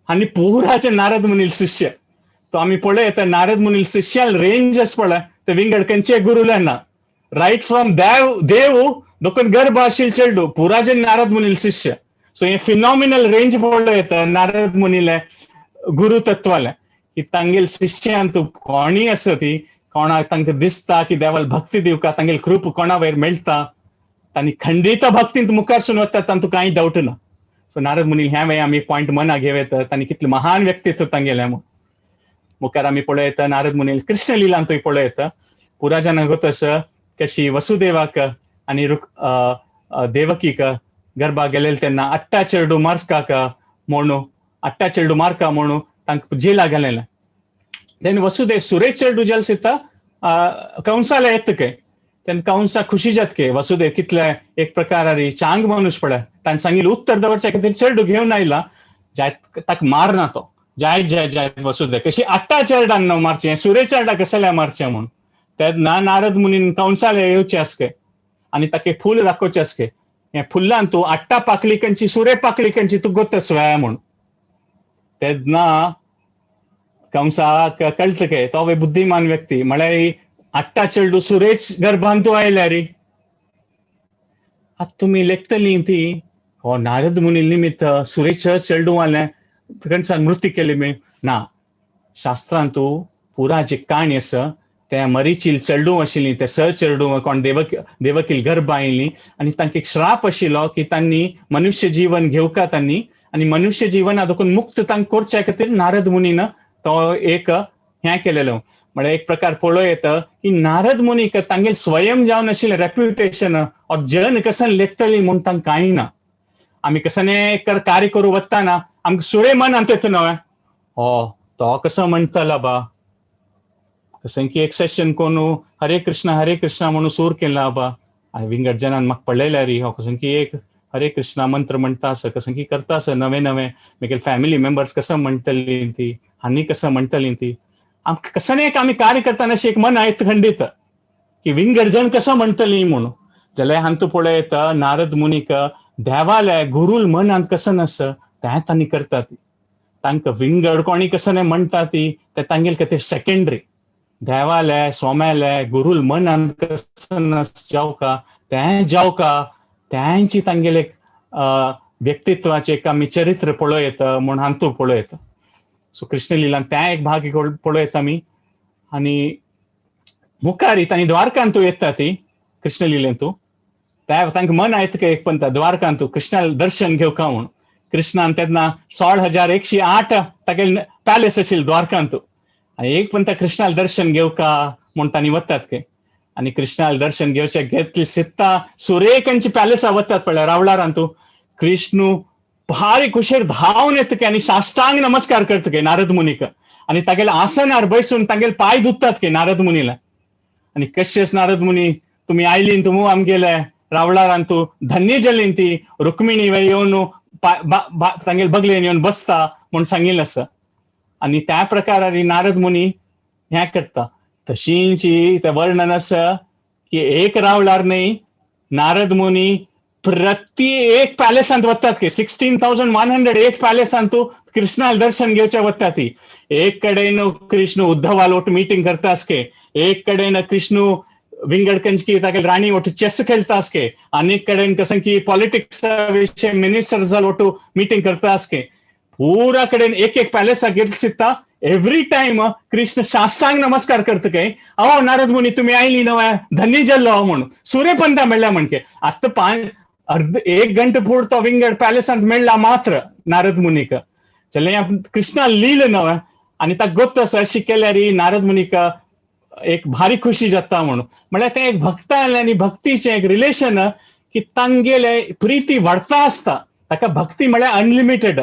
आनी पुराचे नारद मुनील शिष्य. तो आमी पळयत नारद मुनील शिष्याल रेंजस पळय ते विंगड खंयचे गुरुले ना, रायट फ्रॉम देव देव दोकन गर्भ आशिल्ल चेडू पुराचे नारद मुनील शिष्य. सो हे फिनॉमिनल रेंज पळयत नारद मुनीले गुरु तत्वाले की तांगेल शिष्यांत कोणी आसा ती कोणाक तांकां दिसता की देवाल भक्ती दिवका तांगेल कृप कोणा वयर मेळटा तांणी खंडीत भक्तींत मुखारसून वता तांतू कांय डावट ना. सो नारद मुनी ह्या वेळी आमी पॉयंट मना घेवं तांणी कितलें महान व्यक्तित्व तांगेलें म्हूण. मुखार आमी पळयता नारद मुनी कृष्ण लिलांतूय पळयता पुरा जाणांक तसं कशी वसुदेवाक आनी देवकीक गर्भा गेलेले तेन्ना अट्टा चेडू मार्काक म्हणू अट्टा चेडू मार्का म्हणू तांकां जेला गेलेलें. तेन्ना वसुदेव सुरेश चेडू जेल सिता कंसाला येत काय तेन्ना कंसा खुशी जात के वसुदेव कितले एक प्रकारारी चांग मनुष्य पळय ताणें सांगिल्लें उत्तर दवरच्या खातीर चेडू घेवन आयला जायत ताका मारना तो जायत जायत जायत वसुदेव कशी आट्टा चेरडान न्हू मारचें सुरेश चेरडा कसल्या मारचें म्हूण. तेन्ना नारद मुनीन कंसाले येवचें आसके आनी ताका फूल दाखोवचें आसके हें फुल्लान तूं आट्टा पाकळी कंची सुरे पाकळी कंची तूं गोतस व्याया म्हूण. तेन्ना कंसाक कळटा के तो बुद्धिमान व्यक्ती म्हळ्यार आट्टा चेडू सुरेश गर्भान तूं आयल्या रे. आतां तुमी लेखतली ती हो नारद मुनी निमित्त सुरेश चेडू आलें कंसान मृत्यू केली मी ना. शास्त्रांत पुरा जी काणी आसा ते मरीचील चेडूं आशिल्लीं, ते स चेडूं कोण देवकील गर्भ आयिल्लीं आनी तांकां एक श्राप आशिल्लो की तांणी मनुष्य जीवन घेवका तांणी आनी मनुष्य जीवना देखून मुक्त तांकां करच्या खातीर नारद मुनीन तो एक हें केलेलो. म्हळ्यार एक प्रकार पळोवं येता की नारद मुनीक तांगेल स्वयं जावन आशिल्लें रेप्युटेशन और जन कसन लेखतली म्हूण तांकां कांय ना. आमी कसने कार्य करूं वतना आमकां सुरे मनांत येता नवें, हो तो कसो म्हणटलो बा, कसं की एक सेशन कोणू हरे कृष्णा हरे कृष्णा म्हणून सूर केला बा, आनी विंगड जनान म्हाका पळयल्यार हो कसं की एक हरे कृष्णा मंत्र म्हणटा आसा, कसं की करता आसा नवें नवें, मागीर फॅमिली मेंबर्स कसं म्हणटली ती आनी कसं म्हणटली ती, आमकां कसं एक आमी कार्य करतना अशें एक मन आयत खंडीत की विंगड जन कसं म्हणटली म्हणून. जाल्यार हांतू पळय येता नारद मुनीक देवाले गुरूल मनांत कसं नासा तें तांणी करतात, तांकां विंगड कोणी कसं न्हय म्हणटा ती ते तांगेले खातीर सेकेंडरी. देवाले स्वाम्याले गुरूल मनांत कसं नास जावका तें जावका तेंची तांगेले व्यक्तित्वाचें एक आमी चरित्र पळोवं येता म्हूण हांतू पळोवं येता. सो कृष्ण लिलान तें एक भाग पळोवं येता आमी. आनी मुखार तांणी द्वारकांतू येता ती कृष्ण लिलेंतू, त्या तांकां मन आयत एक पंता द्वारकांतू कृष्णा दर्शन घेवका म्हूण. कृष्णान तेन्ना 16,108 तागेले पॅलेस आशिल्ले द्वारकांतू आनी एक पंता कृष्णाल दर्शन घेवका म्हूण तांणी वतात के. आनी कृष्णाल दर्शन घेवचे घेतली सित्ता सुरेकांची पॅलेसा वतात पळय रावळारांतू. कृष्णू भारी खुशेर धांवन येता के आनी साष्टांग नमस्कार करता के नारद मुनीक आनी तागेले आसनार बसून तागेले पांय धुतात के नारद मुनीला. आनी कशेंच नारद मुनी तुमी आयलीन तुमू आमगेले रावळारांतू धन्य जालीन ती रुक्मिणी येवन तांगेले बगलेन येवन बसता म्हूण सांगिल्लें आसा. आनी त्या प्रकारान नारद मुनी हें करता. तशींची तें वर्णन आसा की एक रावळार न्हय नारद मुनी प्रति एक पॅलेसांत वतात की 16,108 पॅलेसांत कृष्णाल दर्शन घेवचे वतात ती. एक कडेन कृष्ण उद्धवाल ओट मिटींग करता आसके, एक कडेन कृष्ण विंगड कंचकी तागेले राणी ओटू चेस खेळटा आसके, आनीक कडेन कसं की पॉलिटिक्स विशय मिनिस्टर ओटू मिटींग करता आसके, पुरा कडेन एक एक पॅलेसाक गेल सित्ता एव्हरी टायम कृष्ण साष्टांग नमस्कार करता काय, अहो नारद मुनी तुमी आयली नव्या धन्य जाल्लो हांव म्हणून सूर्यपंता मेळ्ळ्या म्हणके. आतां पांच अर्द एक घंटे पूर तो विंगड पॅलेसांत मेळ्ळा मात्र नारद मुनीक. जाल्यार कृष्णा लील नवें आनी ताका गोत्त आसा अशी केल्यार नारद मुनीक एक भारी खुशी जाता म्हणून. म्हळ्यार तें एक भक्ता आनी भक्तीचें एक रिलेशन की तांगेले प्रिती वाडता आसता. ताका भक्ती म्हळ्यार अनलिमिटेड.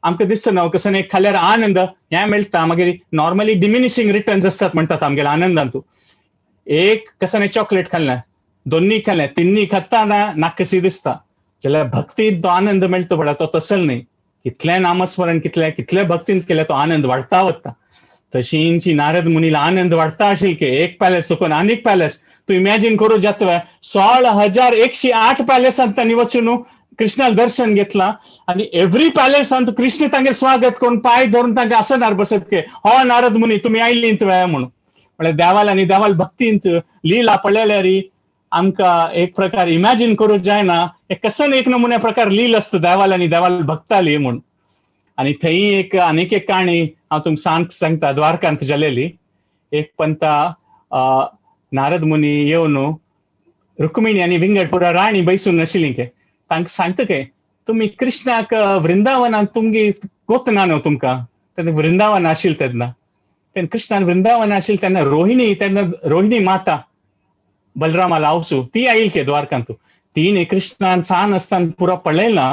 आमकां दिसता न्हू कसं एक खाल्यार आनंद हें मेळटा, मागीर नॉर्मली डिमिनिशींग रिटर्न्स आसतात म्हणटात आमगेल्या आनंदांतू. एक कसं न्ही चॉकलेट खाल्लें, दोन्ही खाल्लें, तिन्ही खाता ना नाकशी दिसता. जाल्यार भक्तींत तो आनंद मेळटा पळय तो तसल न्ही, कितलें नामस्मरण कितलें कितले भक्तींत केलें तो आनंद वाडता वता. तशींची नारद मुनीला आनंद वाडता आशिल्ले की एक पॅलेस चुकून आनीक पॅलेस तूं इमॅजीन करूं जाता 16,108 पॅलेसांत तांणी वचून कृष्णाल दर्शन घेतला आनी एव्हरी पॅलेसांत कृष्ण तांगेले स्वागत करून पांय धरून तांकां आसनार बसत के हो नारद मुनी तुमी आयली तुवें म्हणून. म्हळ्यार देवाल आनी देवाल भक्तींत लिला पळयल्यार आमकां एक प्रकार इमॅजीन करूं जायना, एक कसन एक नमुन्या प्रकार लील आसता देवाल आनी देवाल भक्ताली म्हूण. आनी थंय एक आनीक एक काणी हांव तुमकां सांगता द्वारकांत जालेली. एक पंता नारद मुनी येवन रुक्मिणी आनी विंगड पुरा राणी बैसून आशिल्ली के तांकां सांगता के तुमी कृष्णाक वृंदावनांत तुमगे गोत ना न्हू तुमकां, तेन्ना वृंदावन आशिल्लें तेन्ना, तेन्ना कृष्णान वृंदावन आशिल्लें तेन्ना रोहिणी, तेन्ना रोहिणी माता बलरामाला आवसू ती आयल के द्वारकांतू. तिने कृष्णान सान आसतना पुरा पळयला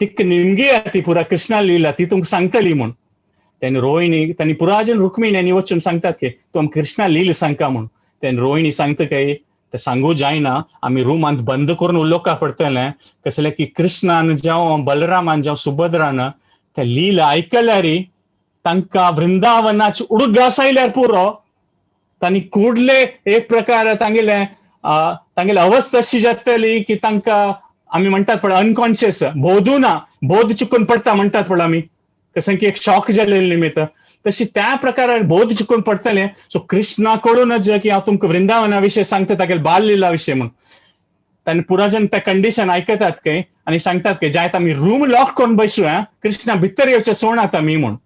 तिका निमगी ती पुरा कृष्णा लिला ती तुमकां सांगतली म्हूण. तेन्ना रोहिणी तांणी पुराजन रुक्मिणी आनी वचून सांगतात की तूं आमकां कृष्णा लील सांगका म्हूण. तेन्ना रोहिणी सांगता काय ते सांगू जायना, आमी रुमांत बंद करून उलोवका पडटलें कसलें की कृष्णान जावं बलरामान जावं सुभद्रान ते लील आयकल्यार तांकां वृंदावनाची उडगास आयल्यार पुरो तांणी कुडले एक प्रकार तांगेले तांगेले अवस्था अशी जातली की तांकां आमी म्हणटात पळय अनकॉन्शियस बोधू ना, बोध चुकून पडटा म्हणटात पळय आमी, कसं की एक शॉक जालेले निमित्त तशी त्या प्रकारान बोध चुकून पडटलें. सो कृष्णा कडूनच की हांव तुमकां वृंदावना विशय सांगता तागेले बाल लिला विशय म्हणून. तांणी पुराजन त्या कंडिशन आयकतात काय आनी सांगतात की जायत आमी रूम लॉक करून बसूया, कृष्णा भितर येवचे सोणात आमी म्हूण.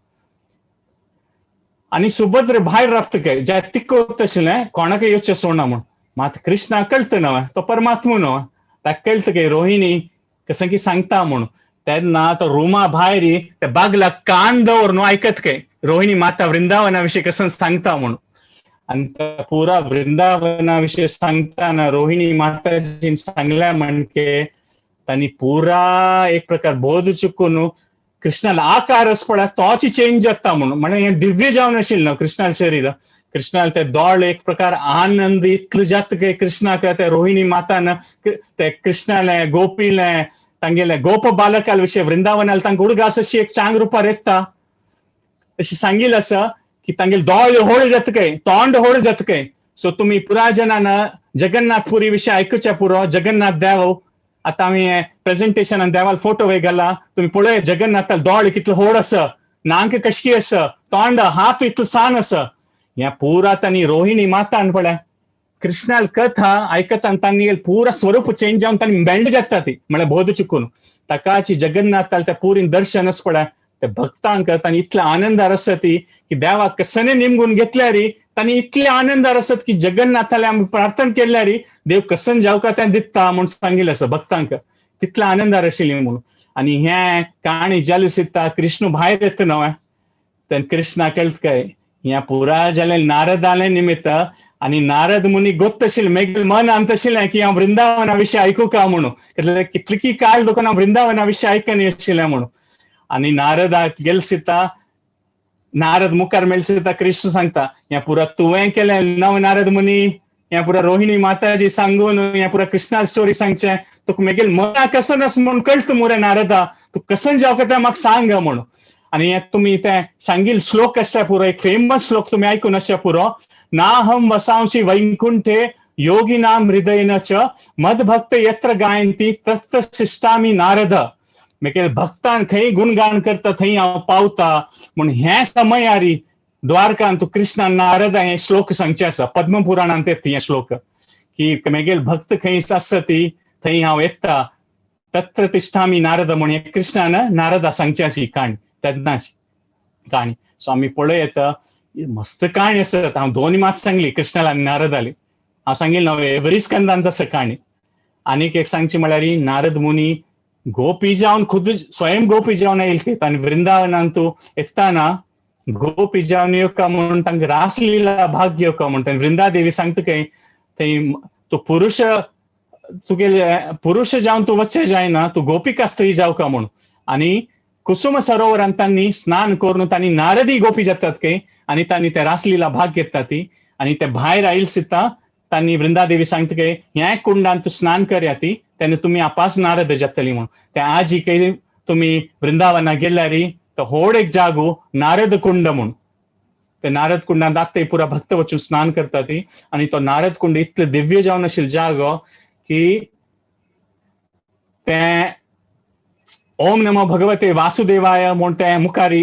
आनी सुभद्र भायर राबता काय ज्या तिक्क आशिल्लें कोणाकय येवचें सोडना म्हूण. मात कृष्णा कळटा न्हय, तो परमात्मो न्हय, ताका कळटा काय रोहिणी कसं की सांगता म्हूण. तेन्ना तो रुमा भायर ते बागला कान दवरून आयकत काय रोहिणी माता वृंदावना विशीं कसं सांगता म्हूण. आनी पुरा वृंदावना विशीं सांगताना रोहिणी माताजीन सांगल्या म्हणके तांणी पुरा एक प्रकार बोध चुकून कृष्णाला आकार पळय तोच चेंज जाता म्हणून. म्हणजे हें दिव्य जावन आशिल्लें न्हू कृष्णाल शरीर. कृष्णाल ते दोळे एक प्रकार आनंद इतलो जाता काय कृष्णाक ते रोहिणी मातान ते कृष्णाले गोपीले तांगेले गोप बालकाल विशय वृंदावनाल तांकां उडगास अशी एक चांग रुपार येता अशी सांगिल्लें आसा की तांगेले दोळे होड जाता काय, तोंड होड जाता काय. सो तुमी पुरा जणान जगन्नाथपुरी विशय आयकुच्या पुरो. जगन्नाथ देव आतां आमी प्रेजेंटेशनान देवाल फोटो वय घाला, तुमी पळय जगन्नाथाल दोळे कितलो होड आसा, नाक कशकी आसा, तोंड हात इतलो सान आसा. ह्या पुरा तांणी रोहिणी मातान पळय कृष्णाल कथा आयकता तांणी पुरा स्वरूप चेंज जावन तांणी मेल्ड जाता ती म्हळ्यार बोध चुकून. ताकाची जगन्नाथाल त्या पुरीन दर्शन आसा पळय त्या भक्तांक तांणी इतले आनंदार आसता ती की देवाक कसने निमगून घेतल्यार तांणी इतले आनंदार आसत की जगन्नाथाले आमी प्रार्थना केल्यार देव कसन जावका तें दिता म्हूण सांगिल्लें आसा भक्तांक, तितले आनंदार आशिल्ली म्हणून. आनी हें काणी जाली सिता कृष्ण भायर येता न्हय तेन्ना कृष्णा कळत काय ह्या पुरा जालें नारदालें निमित्त. आनी नारद मुनी गोत्त आशिल्लें मेगेलें मन आमत आशिल्लें की हांव वृंदावना विशीं आयकूं का म्हणून, कितले की काळ लोकांना हांव वृंदावना विशीं आयकनी आशिल्लें म्हणून. आनी नारदाक गेल सिता नारद मुखार मेळ सिता कृष्ण सांगता ह्या पुरा तुवें केलें नव नारद मुनी, ह्या पुरा रोहिणी माताजी सांगून ह्या पुरा कृष्णा स्टोरी सांगचें तुका मेगेल मना कसन आसा म्हूण कळटा मुरे नारदा, तूं कसन जावका तें म्हाका सांग म्हणून. आनी हें तुमी तें सांगील श्लोक आसा पुरो एक फेमस श्लोक तुमी आयकून आसा पुरो. नाहम वसांसी वैकुंठे योगिनाम हृदयन च मदभक्त यत्र गायंती तत्र शिष्टामी नारद. मेगेल भक्तान खंय गुणगान करता थंय हांव पावता म्हूण हें समयारी द्वारकान तूं कृष्णा नारद हें श्लोक सांगचें आसा. पद्मपुराणांत येता हें श्लोक की मेगेल भक्त खंय आसा ती थंय हांव येता तत्र तिष्ठामी नारद म्हूण हें कृष्णान नारदा सांगचें आसा ही काणी तेन्नाच काणी. सो आमी पळय येता मस्त काणी आसत. हांव दोन मात सांगली कृष्णाला आनी नारदाली. हांव सांगिल्लें न्हय एवरी स्कंदांत आसा काणी. आनीक एक सांगची म्हळ्यार नारद मुनी गोपी जावन खुद स्वयं गोपी जावन आयले आनी वृंदावनांत येताना गोपी जावन येवका म्हणून तांकां रासलीला भाग घेवका म्हणून वृंदादेवी सांगता काय थंय तूं पुरुष तुगेले पुरुष जावन तूं वचचें जायना, तूं गोपिका स्त्री जावका म्हणून. आनी कुसुम सरोवरांत तांणी स्नान करून तांणी नारदी गोपी जातात काय आनी तांणी ते रासलीला भाग घेतात ती. आनी ते भायर आयल सिता तांणी वृंदादेवी सांगता काय ह्या कुंडान तूं स्नान करया ती तेन्ना तुमी आपास नारद जातली म्हणून. ते आजी काय तुमी वृंदावना गेल्यार तो होड एक जागो नारद कुंड म्हूण. ते नारद कुंडान आतां पुरा भक्त वचून स्नान करता ती. आनी तो नारद कुंड इतले दिव्य जावन आशिल्लो जागो की तें ओम नमो भगवते वासुदेवाय म्हूण तें मुखारी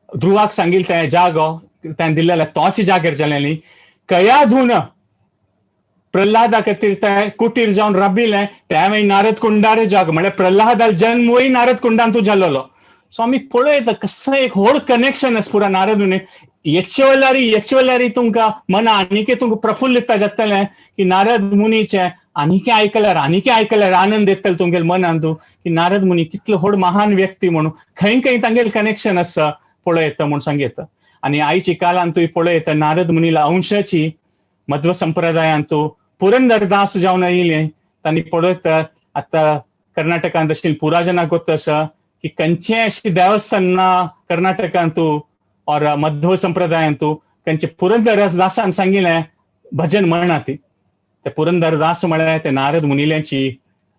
ध्रुवाक सांगिल्लें तें जागो तें दिल्लें तोच जाग्यार जालें न्ही. कयाधून प्रल्हादा खातीर तें कुटीर जावन राबिल्लें तें मागीर नारद कुंडारे जागो म्हळ्यार प्रल्हादा जन्मूय नारद कुंडान तूं जाल्लो. सो आमी पळयता कसं एक व्हड कनेक्शन आसा पुरा नारद मुनी. येचवल्यारी येचवल्यारी तुमकां मना आनीक तुमकां प्रफुल्लित जातलें की नारद मुनीचें आनीक आयकल्यार आनीक आयकल्यार आनंद येतलो तुमगेले मनान तूं की नारद मुनी कितलो व्हड महान व्यक्ती म्हणून खंय खंय तांगेले कनेक्शन आसा पळयता म्हूण सांगता. आनी आयच्या काळान तूं पळयता नारद मुनीला अंशाची मध्व संप्रदायान तूं पुरंदरदास जावन आयिल्लें तांणी पळयता. आतां कर्नाटकांत आशिल्लें पुरा जनाक गोत्त आसा की खंयचें अशें देवस्थान ना कर्नाटकांत और मध्व संप्रदायांत खंयचे पुरंदरदासान सांगिल्लें भजन म्हणा ती. ते पुरंदरदास म्हळ्यार ते नारद मुनिल्यांची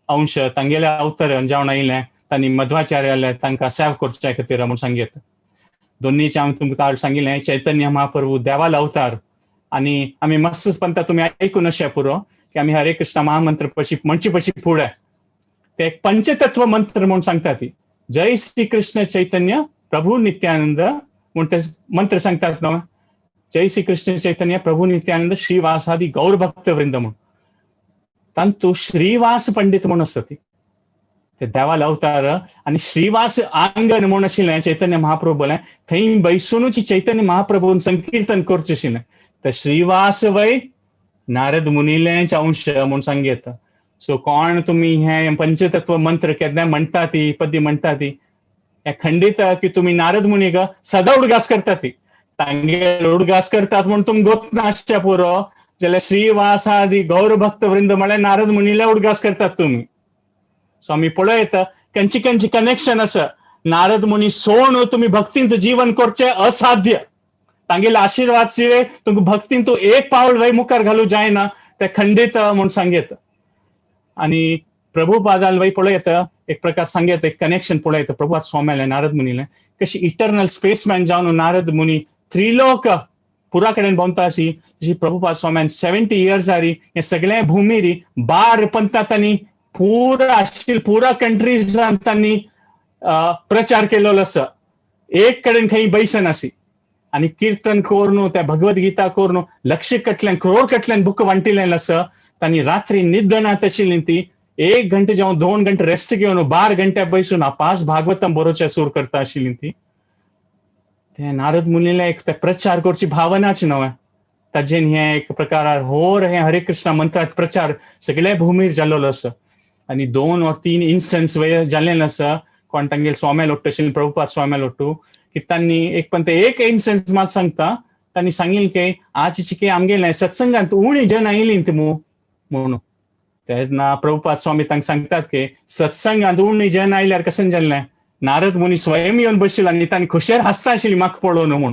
अंश तांगेल्या अवतरण जावन आयिल्लें तांणी मध्वाचार्याले तांकां सेव करच्या खातीर म्हूण सांगीत. दोन्नीचे हांव तुमकां सांगिल्लें चैतन्य महाप्रभू देवाल अवतार. आनी आमी मस्त पंता तुमी आयकून अशें पुरो की आमी हरे कृष्ण महामंत्र पशी म्हणचे पशी फुडें ते एक पंचतत्व मंत्र म्हूण सांगता ती. जय श्री कृष्ण चैतन्य प्रभू नित्यानंद म्हूण ते मंत्र सांगतात न्हू. जय श्री कृष्ण चैतन्य प्रभू नित्यानंद श्रीवासादी गौर भक्त वृंद म्हूण. तांतू श्रीवास पंडित म्हूण आसा ती. ते देवाल अवतार आनी श्रीवास आंगण म्हूण आशिल्लें चैतन्य महाप्रभूलें, थंय बैसुनूच चैतन्य महाप्रभून संकीर्तन करचें आशिल्लें. तर श्रीवास वय नारद मुनीलेंच अंश म्हूण सांगता. सो कोण तुमी हें पंचतत्व मंत्र केन्ना म्हणटा ती पद्य म्हणटा ती हें खंडीत की तुमी नारद मुनीक सदां उडगास करता ती, तांगेर उडगास करतात म्हूण तुमी गोत नासच्या पुरो, जाल्यार श्रीवास आदी गौर भक्त वृंद म्हळ्यार नारद मुनीले उडगास करतात तुमी. सो आमी पळयता कंची कंची कनेक्शन आसा. नारद मुनी सोण तुमी भक्तींत जीवन करचें असाध्य, तांगेले आशिर्वाद शिवाय तुमकां भक्तींत एक पावल वय मुखार घालूं जायना, ते खंडीत म्हूण सांगता. आनी प्रभुपादाल वय पळयता एक प्रकार सांगता, एक कनेक्शन पळयता प्रभुपाद स्वाम्यालें नारद मुनीलें, कशी इटर्नल स्पेसमॅन जावन नारद मुनी त्रिलोक पुरा कडेन भोंवता अशी जशी प्रभुपाद स्वाम्यान 70 इयर्स आरी हे सगळे भूमीरी बार पंथा तांणी पुरा आशिल्ल पुरा कंट्रीजान तांणी प्रचार केलेलो आसा, एक कडेन खंय बैसन आसी. आनी कीर्तन करून त्या भगवद गीता करून लक्ष कटल्यान क्रोड कटल्यान बुक वांटिलें आसा. तांणी रात्री निद्द नात आशिल्ली ती, 1 घंटे जावन 2 घंटे रेस्ट घेवन 12 घंटे बैसून 5 भागवतम बरोवचे सूर करता आशिल्ली ती. ते नारद मुनीले एक ते प्रचार करची भावनाच न्हय, ताजेन हे एक प्रकार होर हे हरे कृष्ण मंत्रात प्रचार सगळे भूमीर जाल्लो आसा. आनी 2 or 3 instance वय जाल्लें आसा कोण तांगेर स्वाम्या लोट्टू आशिल्ले प्रभुपाद स्वाम्या लोट्टू की तांणी एक पण ते एक इन्स्टन्स मात सांगता, तांणी सांगिल्लें की आजची की आमगेलें सत्संगांत उणी जन आयलीं ती म्हणून. तेन्ना प्रभुपाद स्वामी तांकां सांगतात की सत्संगांत उणी जन आयल्यार कशें जाल्लें, नारद मुनी स्वयं येवन बशिल्लो आनी तांणी खुशेर हांसता आशिल्ली म्हाका पळोवन म्हूण.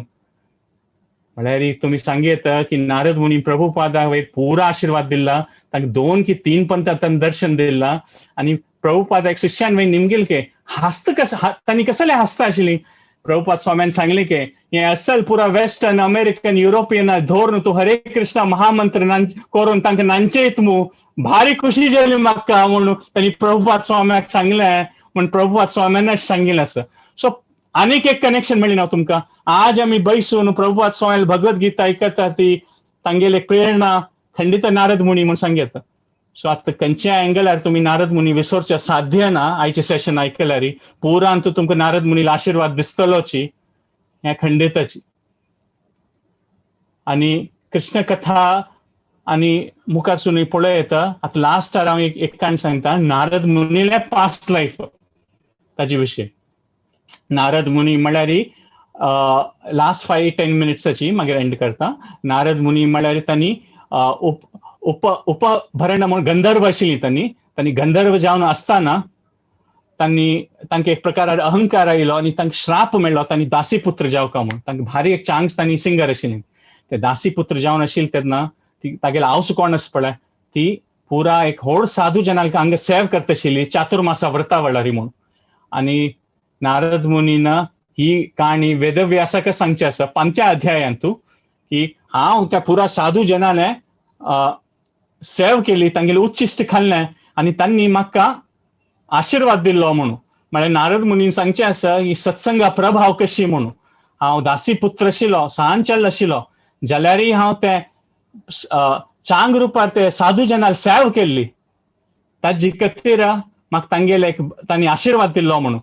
म्हळ्यार तुमी सांगयत की नारद मुनी प्रभुपादा वयर पुरा आशिर्वाद दिला, तांकां 2 की 3 पंथां तांणी दर्शन दिला. आनी प्रभुपादा एक शिष्यान वयर निमगेल की हांसता कस तांणी कसलें हांसता आशिल्ली. प्रभुपाद स्वाम्यान सांगलें की हें असल पुरा वेस्टर्न अमेरिकन युरोपियन धोरण तूं हरे कृष्ण महामंत्र करून तांकां नांचेत मू, भारी खुशी जाली म्हाका म्हणून तांणी प्रभुपाद स्वाम्याक सांगलें म्हूण प्रभुपाद स्वाम्यानच सांगिल्लें आसा. सो आनीक एक कनेक्शन मेळ्ळें ना तुमकां. आज आमी बैसून प्रभुपाद स्वामी भगवद गीता आयकता ती तांगेली प्रेरणा खंडीत नारद मुनी म्हूण सांगता. सो आतां खंयच्या एंगलार तुमी नारद मुनी विसरचे साध्य ना. आयचें सेशन आयकल्यार पुरान तुमकां नारद मुनीला आशिर्वाद दिसतलोची ह्या खंडिताची. आनी कृष्ण कथा आनी मुखार पळय येता. आतां लास्टार हांव एक काणी सांगता नारद मुनीले पास्ट लायफ ताजे विशीं. नारद मुनी म्हळ्यार लास्ट 5-10 मिनिट्साची मागीर एंड करता. नारद मुनी म्हळ्यार तांणी उप उप उपभरण म्हणून गंधर्व आशिल्ली तांणी, तांणी गंधर्व जावन आसतना तांणी तांकां एक प्रकार अहंकार आयलो आनी तांकां श्राप मेळ्ळो तांणी दासी पुत्र जावका म्हूण. तांकां भारी एक चांग्स तांणी सिंगर आशिल्ली. ते दासी पुत्र जावन आशिल्ले तेन्ना ती तागेले आवस कोण आसा पळय ती पुरा एक व्हड साधू जनांक हांगा सेव करता आशिल्ली चातुर्मासा व्रता वेळारी म्हूण. आनी नारद मुनीन ही काणी वेदव्यासाक सांगची आसा 5व्या अध्यायांतू की हांव त्या पुरा साधू जनाले सेव केली, तांगेले उच्चिश्ट खाल्लें आनी तांणी म्हाका आशिर्वाद दिल्लो म्हणून. म्हळ्यार नारद मुनीन सांगचें आसा ही सत्संगा प्रभाव कशी म्हणून. हांव दासी पुत्र आशिल्लो, सान चल आशिल्लो, जाल्यारय हांव ते चांग रुपार ते साधू जनाल सेव केल्ली, ताजी खातीर म्हाका तांगेले एक तांणी आशिर्वाद दिल्लो म्हणून.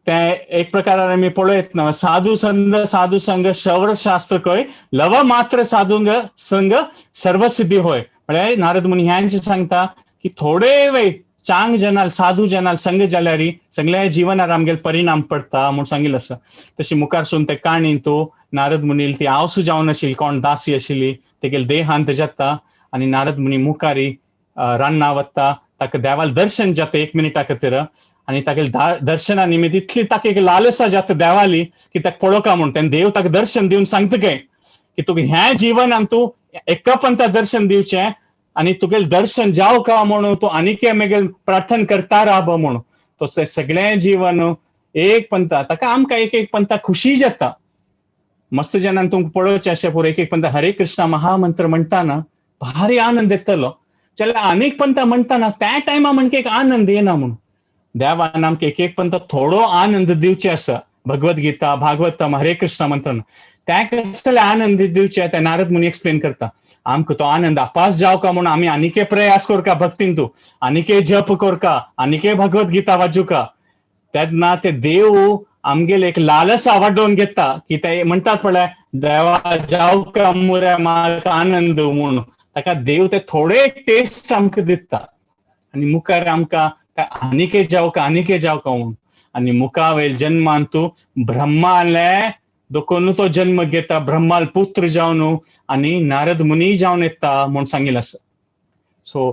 ते एक प्रकारान आमी पळयत ना साधू संग साधू संग शस्त्र कय लव मात्र साधूंग संग सर्वसिद्धी होय. म्हळ्यार नारद मुनी ह्यांचे सांगता की थोडे वेळ चांग जनाल साधू जनाल संग जाल्यार सगळ्या जिवनार आमगेले परिणाम पडटा म्हूण सांगिल्लें आसा. तशी मुखार सून ते काणी तूं नारद मुनील ती आवसू जावन आशिल्ली कोण दासी आशिल्ली तेगेले देहांत जाता आनी नारद मुनी मुखारी रान्ना वता, ताका देवाल दर्शन जाता 1 मिनिटा खातीर आनी तागेले दर्शना निमित्त इतली ताका एक लालसा जाता देवाली की ताका पळोवका म्हूण. तेन्ना देव ताका दर्शन दिवन सांगता काय की तुका ह्या जिवनान तूं एका पंथा दर्शन दिवचें आनी तुगेलें दर्शन जावका म्हणून तूं आनीक मागीर प्रार्थना करता राब म्हणून. तशें सगळें जीवन एक पंथा ताका आमकां एक एक पंथा खुशी जाता. मस्त जनान तुमकां पळोवचें अशें पुरो एक एक पंथा हरे कृष्णा महामंत्र म्हणटाना भारी आनंद येतलो. जाल्यार आनीक पंथा म्हणटाना त्या टायमा म्हणके एक आनंद येना म्हणून. देवान आमकां एक एक पंथा थोडो आनंद दिवचे आसा. भगवद गीता भागवतम हरे कृष्ण मंत्र त्या कसले आनंद दिवचे ते नारद मुनी एक्सप्लेन करता. आमकां तो आनंद अपास जावका म्हणून आमी आनीके प्रयास करका भक्तीन, तूं आनीके जप करका, आनीके भगवत गीता वाचुका. तेन्ना ते देव आमगेले एक लालसा वाडोवन घेता की ते म्हणटात पळय देवा जावका मुरे म्हाका आनंद म्हणून, ताका देव ते थोडे टेस्ट आमकां दिता आनी मुखार आमकां आनीके जावका आनीके जावका म्हणून. आनी मुखावेल जन्मान तूं ब्रह्माले देखून तो जन्म घेता, ब्रह्माल पुत्र जावन आनी नारद मुनी जावन येता म्हूण सांगिल्लें आसा. सो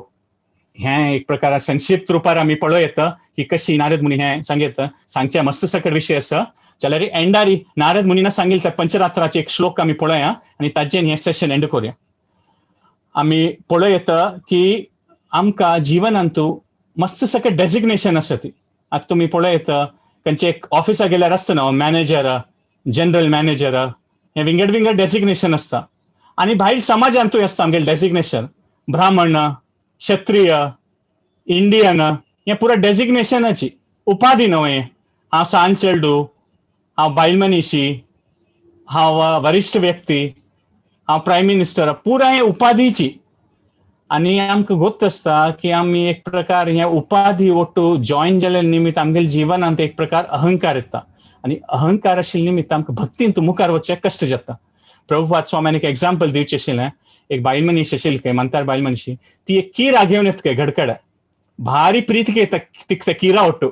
हें एक प्रकार संक्षिप्त रुपार आमी पळोवं येता की कशी नारद मुनी हें सांगता, सांगचें मस्त सकट विशय आसा. जाल्यार एंडारी नारद मुनीन सांगिल्लें त्या पंचरात्राचे एक श्लोक आमी पळोवया आनी ताजेन हें सेशन एंड करुया. आमी पळोवं येता की आमकां जिवनांतू मस्त सकट डेजिग्नेशन आसा ती. आतां तुमी पळोवं येता खंयचे एक ऑफिसा गेल्यार आसता न्हू मॅनेजर, जनरल मॅनेजर, हें विंगड विंगड डेजिग्नेशन आसता. आनी भायर समाजांतूय आसता आमगेलें डेजिग्नेशन, ब्राह्मण, क्षत्रिय, इंडियन, हें पुरा डेजिग्नेशनाची उपाधी न्हय हें. हांव सान चेडू, हांव बायल मनीशी, हांव वरिश्ठ व्यक्ती, हांव प्रायम मिनिस्टर, पुरा हें उपाधीची. आनी आमकां गोत्त आसता की आमी एक प्रकार हे उपाधी ಒಟ್ಟು जॉयन जाल्ले निमित्त आमगेले जिवनांत एक प्रकार अहंकार येता आनी अहंकार आशिल्ले निमित्त आमकां भक्तीन तूं मुखार वचचें कश्ट जाता. प्रभुपाद स्वाम्यान एक एग्जाम्पल दिवचें आशिल्लें, एक बायल मनीस आशिल्ली खंय, मंतार बायल मनीशी, ती एक किरा घेवन येता खंय घडकड, भारी प्रीत के त्या किरा ಒಟ್ಟು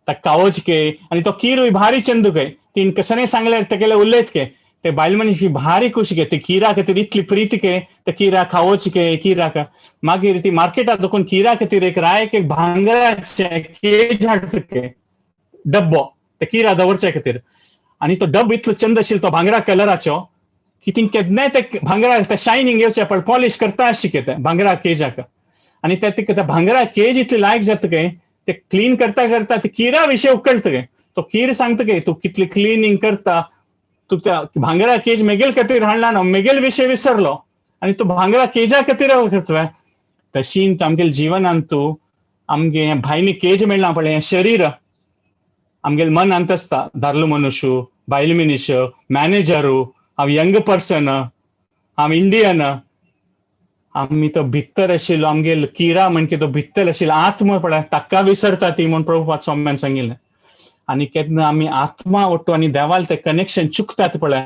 ताका कावच के आनी तो किरूय भारी चंदू खंय, तीन कसने सांगल्यार तेगेले उलयत के ते बायल मनीशी भारी खुशी के ते किरा खातीर इतली प्रीत के ते किरा खावच के किराक. मागीर ती मार्केटात देखून किरा खातीर एक रायक एक भांगराचे केज हाडटा के डब्बो ते किरा दवरचे खातीर. आनी तो डब्बो इतलो चंद आशिल्लो तो भांगरा कलराचो की ती केन्नाय ते भांगरा ते शायनींग येवचे पण पॉलिश करता अशी के ते भांगरा केजाक. आनी ते तिका भांगरा केज इतली लायक जाता काय ते क्लीन करता करता ते किरा विशय उकळटा काय, तो कीर सांगता काय तूं कितली क्लिनींग करता, तूं त्या भांगरा केज मेगेल खातीर हाडला ना, मेगेल विशय विसरलो आनी तूं भांगरा केजा खातीर करता. तशीन आमगेले जिवनांत तूं आमगे हें भायली केज मेळ्ळां पळय, हें शरीर आमगेले मनांत आसता, दादलो मनुष्य, बायल मनीस, मॅनेजरू, हांव यंग पर्सन, हांव इंडियन, आमी तो भितर आशिल्लो आमगेल किरा म्हणके तो भितर आशिल्लो आत्मा पळय ताका विसरता ती म्हूण प्रभुपाद स्वाम्यान सांगिल्लें. आनी केन्ना आमी आत्मा ಒಟ್ಟು आनी देवाल ते कनेक्शन चुकतात पळय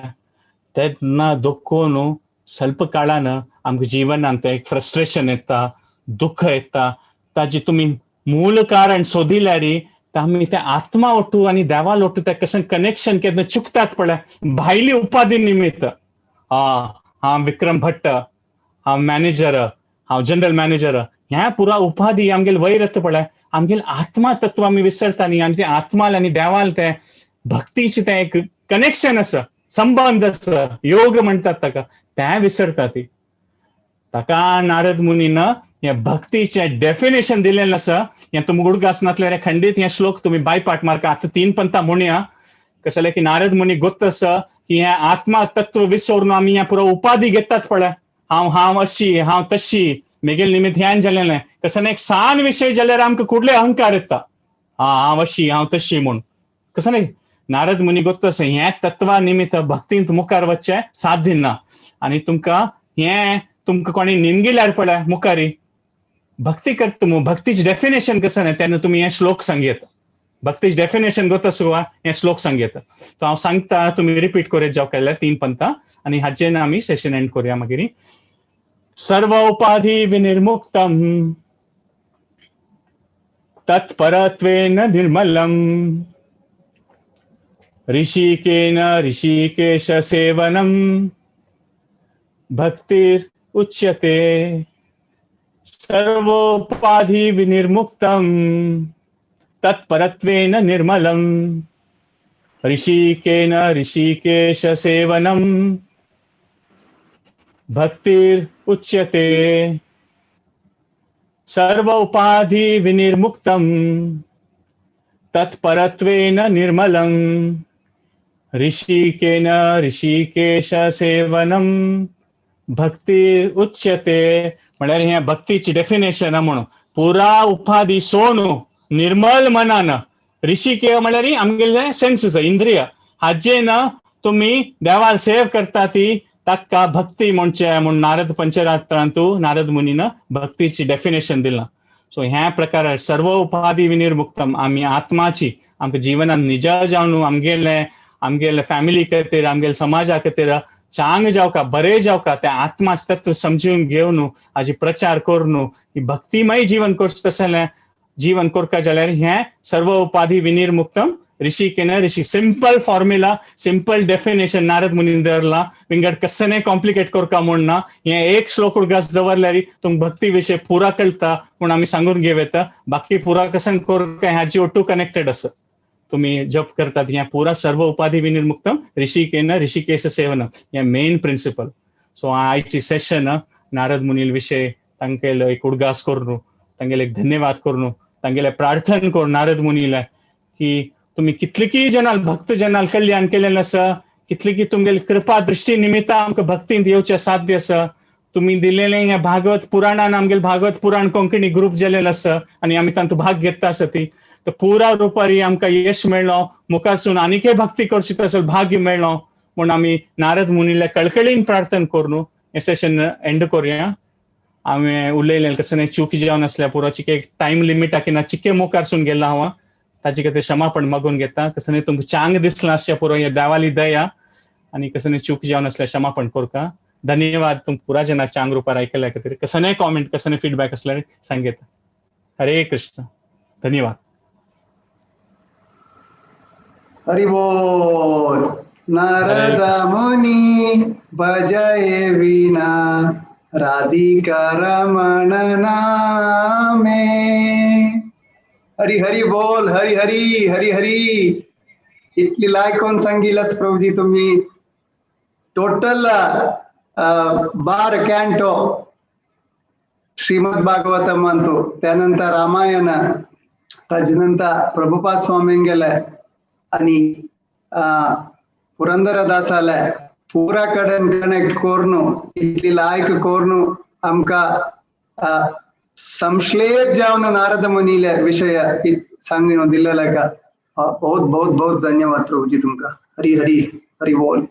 तेन्ना देखून ಸ್ವಲ್ಪ काळान आमकां जिवनांत एक फ्रस्ट्रेशन येता, दुख्ख येता. ताजी तुमी मूल कारण सोदिल्यार आमी ते आत्मा ಒಟ್ಟು आनी देवाल ಒಟ್ಟು ते कशें कनेक्शन केन्ना चुकतात पळय भायली उपाधी निमित्त. हांव विक्रम भट्ट, हांव मॅनेजर, हांव जनरल मॅनेजर, ह्या पुरा उपाधी आमगेले वयर येता पळय, आमगेले आत्मा तत्व आमी विसरता न्ही. आनी ते आत्माल आनी देवाल ते भक्तीचे ते एक कनेक्शन आसा, संबंध आसा, योग म्हणटात ताका, तें विसरता ती. ताका नारद मुनीन हे भक्तीचें डेफिनेशन दिलेलें आसा. हें तुमी उडगास नासल्यार खंडीत हे श्लोक तुमी बायपाट मारका. आतां तीन पंता म्हणया कसलें की नारद मुनी गोत्त आसा की हें आत्मा तत्व विसरून आमी हें पुरो उपाधी घेतात पळय, हांव हांव अशी हांव तशी, मेगेल निमित्त ह्यान जालेलें. कसं एक सान विशय जाल्यार आमकां कुडले अहंकार येता, हा हांव अशी हांव तशी म्हूण. कसं न्ही नारद मुनी गोत्त आसा हें तत्वा निमित्त भक्तींत मुखार वचचें साध्य ना. आनी तुमकां हें तुमकां कोणी निमगिल्यार पळय मुखारी भक्ती करता मू, भक्तीचें डेफिनेशन कसं न्ही तेन्ना तुमी हें श्लोक सांगयता. भक्तीचें डेफिनेशन गोत आसा हें श्लोक सांगयता. तो हांव सांगता तुमी रिपीट करीत जावं केल्यार तीन पंता आनी हाचेर आमी सेशन एंड करुया मागीर. सर्व उपाधी विनिर्मुक्तम तत्परत्वेन निर्मलम ऋषिकेन ऋषिकेश सेवनम भक्तिर उच्यते. सर्वोपाधि विनिर्मुक्तम तत्परत्वेन निर्मलम ऋषिकेन ऋषिकेश सेवनम भक्तिर उच्यते. सर्व उपाधि विनिर्मुक्तम तत्परत्वेन निर्मलम ऋषिकेन ऋषिकेश सेवनम भक्तिर उच्यते. म्हळ्यार हें भक्तीची डेफिनेशन म्हणून पुरा उपाधी सोणू निर्मल मनान ऋषिके म्हळ्यार आमगेले सेन्सीस इंद्रिय हाजेन तुम्ही देवाल सेव करता ती ताका भक्ती म्हणचे म्हूण नारद पंचरात्रांतू नारद मुनीन भक्तीची डेफिनेशन दिलां. सो ह्या प्रकार सर्व उपाधी विनिर्मुक्तम आमी आत्माची आमकां जिवनान निज जावन आमगेले आमगेले फॅमिली खातीर आमगेले समाजा खातीर चांग जावका बरे जावका त्या आत्मा तत्व समजून घेवन हाजी प्रचार करून ही भक्तिमय जीवन करचें तशें जीवन करका जाल्यार हें सर्व उपाधी विनिर्मुक्तम ऋषिकेन ऋषी simple formula simple definition Narad मुनीन धरला. विंगड कसने कॉम्प्लिकेट करका म्हूण ना, हें एक श्लोक उडगास दवरल्यार तुमकां भक्ती विशय पुरा कळटा म्हूण आमी सांगून घेवं येता. बाकी पुरा कसन करका हाजी ओटू कनेक्टेड आसा. तुम्ही जप करतात ह्या पुरा सर्व उपाधी विनिर्मुक्तम ऋषिकेन ऋषिकेश सेवन हें मेन प्रिंसिपल. सो आयची सेशन नारद मुनील विशय तांगेलो एक उडगास करून तांगेले एक धन्यवाद करून तांगेले प्रार्थन करून नारद मुनीला की तुम्ही कितलेकी जनाल भक्त जनाल कल्याण केलेलं आसा, कितलेकी तुमगेली कृपा दृष्टी निमित्त आमकां भक्तींत येवचें साध्य आसा. तुम्ही दिलेलें हें भागवत पुराणान आमगेले भागवत पुराण कोंकणी ग्रुप जालेलो आसा आनी आमी तातूंत भाग घेता आसा ती तर पुरा रुपारी आमकां यश मेळ्ळो, मुखारसून आनीकय भक्ती करची तसो भाग्य मेळ्ळो म्हूण आमी नारद मुनीले कळकळीन प्रार्थना करून हें सेशन एंड करुया. हांवें उलयलें कसलें चूक जावन आसल्या पुरो चिके टायम लिमीट आकिना चिके मुखारसून गेला हांव ताजे खातीर क्षमापण मागून घेता. कसलें तुमकां चांग दिसलां आसचें पुरो हें देवाली दया आनी कसलें चूक जावन आसल्यार क्षमापण करका. धन्यवाद तुमकां पुरा जनाक चांग रुपार आयकल्या खातीर. कसलें कॉमेंट कसलें फिडबॅक आसल्यार सांगता. हरे कृष्ण, धन्यवाद. हरि बोल. नारद मुनी बजाए वीणा राधिका रमण नामे. हरी हरी बोल, हरी हरी हरी हरी. इतली लायक कोण सांगितलंस प्रभुजी तुम्ही. टोटल 12 कॅन्टो श्रीमद भागवतम म्हणतो, त्यानंतर रामायण, त्याच्यानंतर प्रभुपाद स्वामींगेले आणि पुरंदरदासाले पुरा कडेन कनेक्ट करून इतली लायक करून आमकां संश्लेप जावन नारद मुनीले विषय सांगून दिलेला का. बहुत बहुत बहुत धन्यवाद प्रभुजी तुमका. हरी हरी हरी बोल.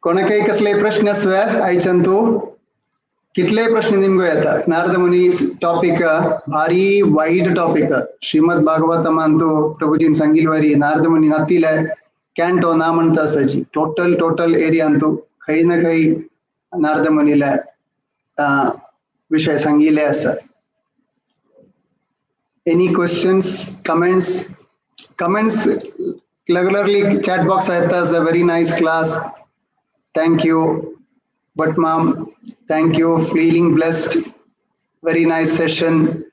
कोणाकय कसले प्रश्न आसल्यार आयच्यान तूं कितले प्रश्न निमगो येता. नारद मुनी टॉपिक भारी वाईड टॉपिक. श्रीमद भागवतमान तू प्रभुजीन सांगिल नारद मुनी नातिले कॅन्टो ना म्हणता आसाची टोटल टोटल एरियान तू खंय ना खंय नारद मुनीले विषय सांगिल्ले आसा. Any questions, comments? Comments regularly chat box येता. A very nice class, thank you but ma'am, thank you, feeling blessed, very nice session,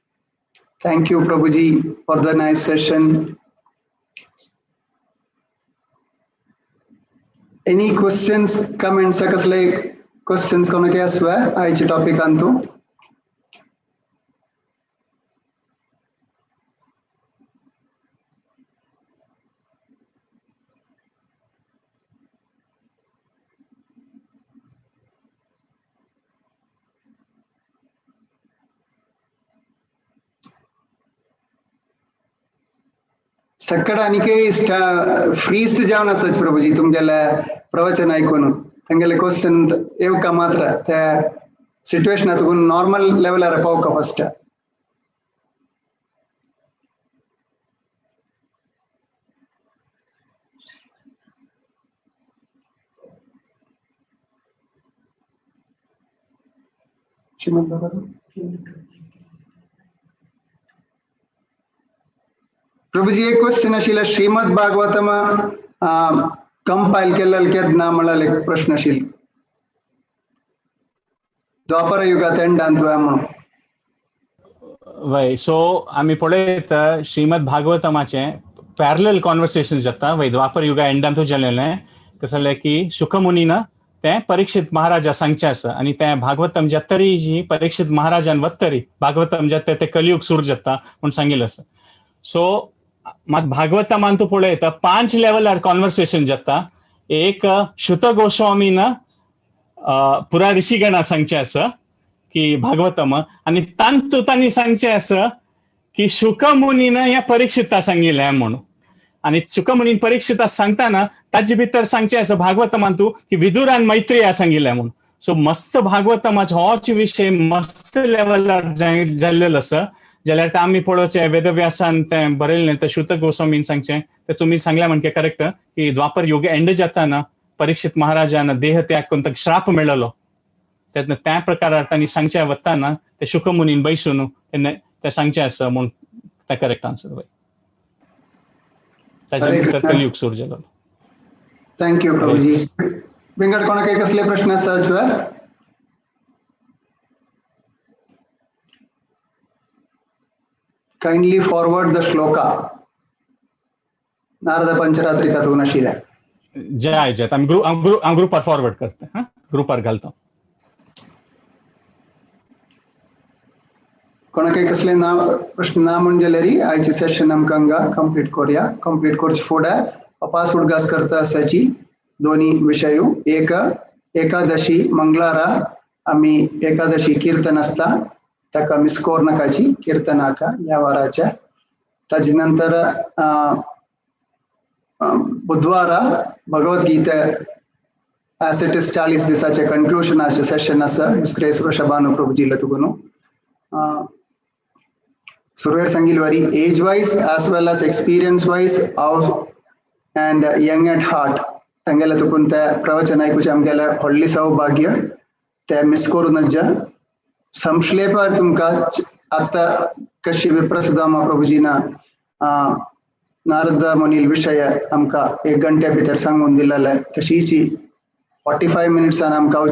thank you Prabhuji for the nice session. Any questions, comments? कसले क्वेश्चन्स कोणाक आसवे आयचे टॉपिकान तूं? सकड आनीकय फ्रीस्ट जावन आसाच प्रभुजी तुमगेले प्रवचन आयकून तांगेले क्वेश्चन येवका मात्र त्या सिट्युएशन तुकून नॉर्मल लेवलार पावका फस्ट. श्रीमद भागवत प्रभुजी एक क्वेश्चन आशिल्लें, श्रीमद भागवतम कंपायल केल्लें केन्ना म्हळ्यार एक प्रश्न आशिल्लो. द्वापर युगात एंडांत म्हणून. वय, सो आमी पळयत श्रीमद भागवतमाचें पॅरलल कॉन्वर्सेशन जाता. वय, द्वापर युगा एंडांतूच जालेलें. कसं जालें की शुकमुनीन तें परीक्षित महाराजा सांगचें आसा आनी तें भागवतम जातरी जी परीक्षित महाराजान वत्तरी भागवतम जाता तें कलियुग सुरू जाता म्हूण सांगिल्लें आसा. सो मात भागवतमान तूं पळयता 5 लेवलार कॉन्वर्सेशन जाता. एक श्रुत गोस्वामीन पुरा ऋषीगणा सांगचें आसा की भागवतम आनी तांतू तांणी सांगचें आसा की शुकमुनीन ह्या परीक्षिता सांगिल्लें म्हणून. आनी शुकमुनीन परीक्षिता सांगताना ताजे भितर सांगचें आसा भागवतमान तूं की विदुरान मैत्रेया सांगिल्लें म्हूण. सो मस्त भागवतमाचो होच विशय मस्त लेवलार जाल्लेलो आसा. जाल्यार ते आमी पळोवचें वेदव्यासान तें बरयलें, तें शुत गोस्वामीन सांगचें, तें तुमी सांगलें म्हणजे करेक्ट की द्वापर युग एंड जाताना परीक्षित महाराजान देह त्याग करून ताका श्राप मेळलो. तेन्ना त्या प्रकारार तांणी सांगचें वताना ते शुकमुनीन बैसून तें सांगचें आसा म्हूण तें करेक्ट आन्सर वय. ताजे भितर कलयुग सुरू जालो. Thank you Prabhuji. विंगड कोणाक कसले प्रश्न आसा ज्वर? Kindly forward the shloka. Narada Pancharatrika तूं नाशिल्लें. जय जय. आमी ग्रुपार फॉरवर्ड करता, हां, ग्रुपार घालता. कोणाक कसले ना प्रश्न ना म्हण जाल्यार आयचे सेशन आमकां हांगा कंप्लीट करुया. कंप्लीट करचे फुडें अपास उडगास करता आसाची दोनी विशय. एक एकादशी मंगळारा आमी एकादशी कीर्तन आसता, ताका मिस कोर नाकाची कीर्तनाका ह्या वाराच्या. ताजे नंतर बुधवारा भगवद्गीता एज it is 40 दिसाचे कंक्लुजनाचे सेशन आसा ग्रेस वृषभानु प्रभुजीला तुगून. सुरवेर सांगिल वरी age wise as well as experience wise हांव अँड यंग एट हार्ट तांगेले तुकून ते प्रवचन आयकुचें आमगेलें व्हडलें सौभाग्य, ते मिस करूं नज्जा. संश्लेपार तुमकां आतां कशी विप्रसुदामा प्रभुजीना नारद मुनील विशय आमकां एक घंट्या भितर सांगून दिलेले, तशीच 45 मिनिट्सान आमकां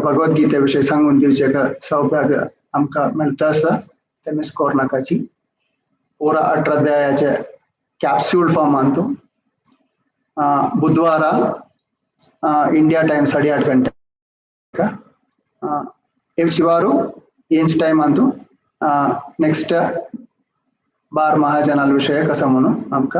भगवद्गीते विशय सांगून दिवचें सौभाग्य आमकां मेळटा आसा, ते मिस कोर नाकाची. पुरा 18 अध्यायाचे कॅप्स्यूल फॉर्मान तूं बुधवारा इंडिया टायम 8:30 गंटे येवची वारू inch time Antu next bar महाजनाल विषय कसा म्हणून आमकां.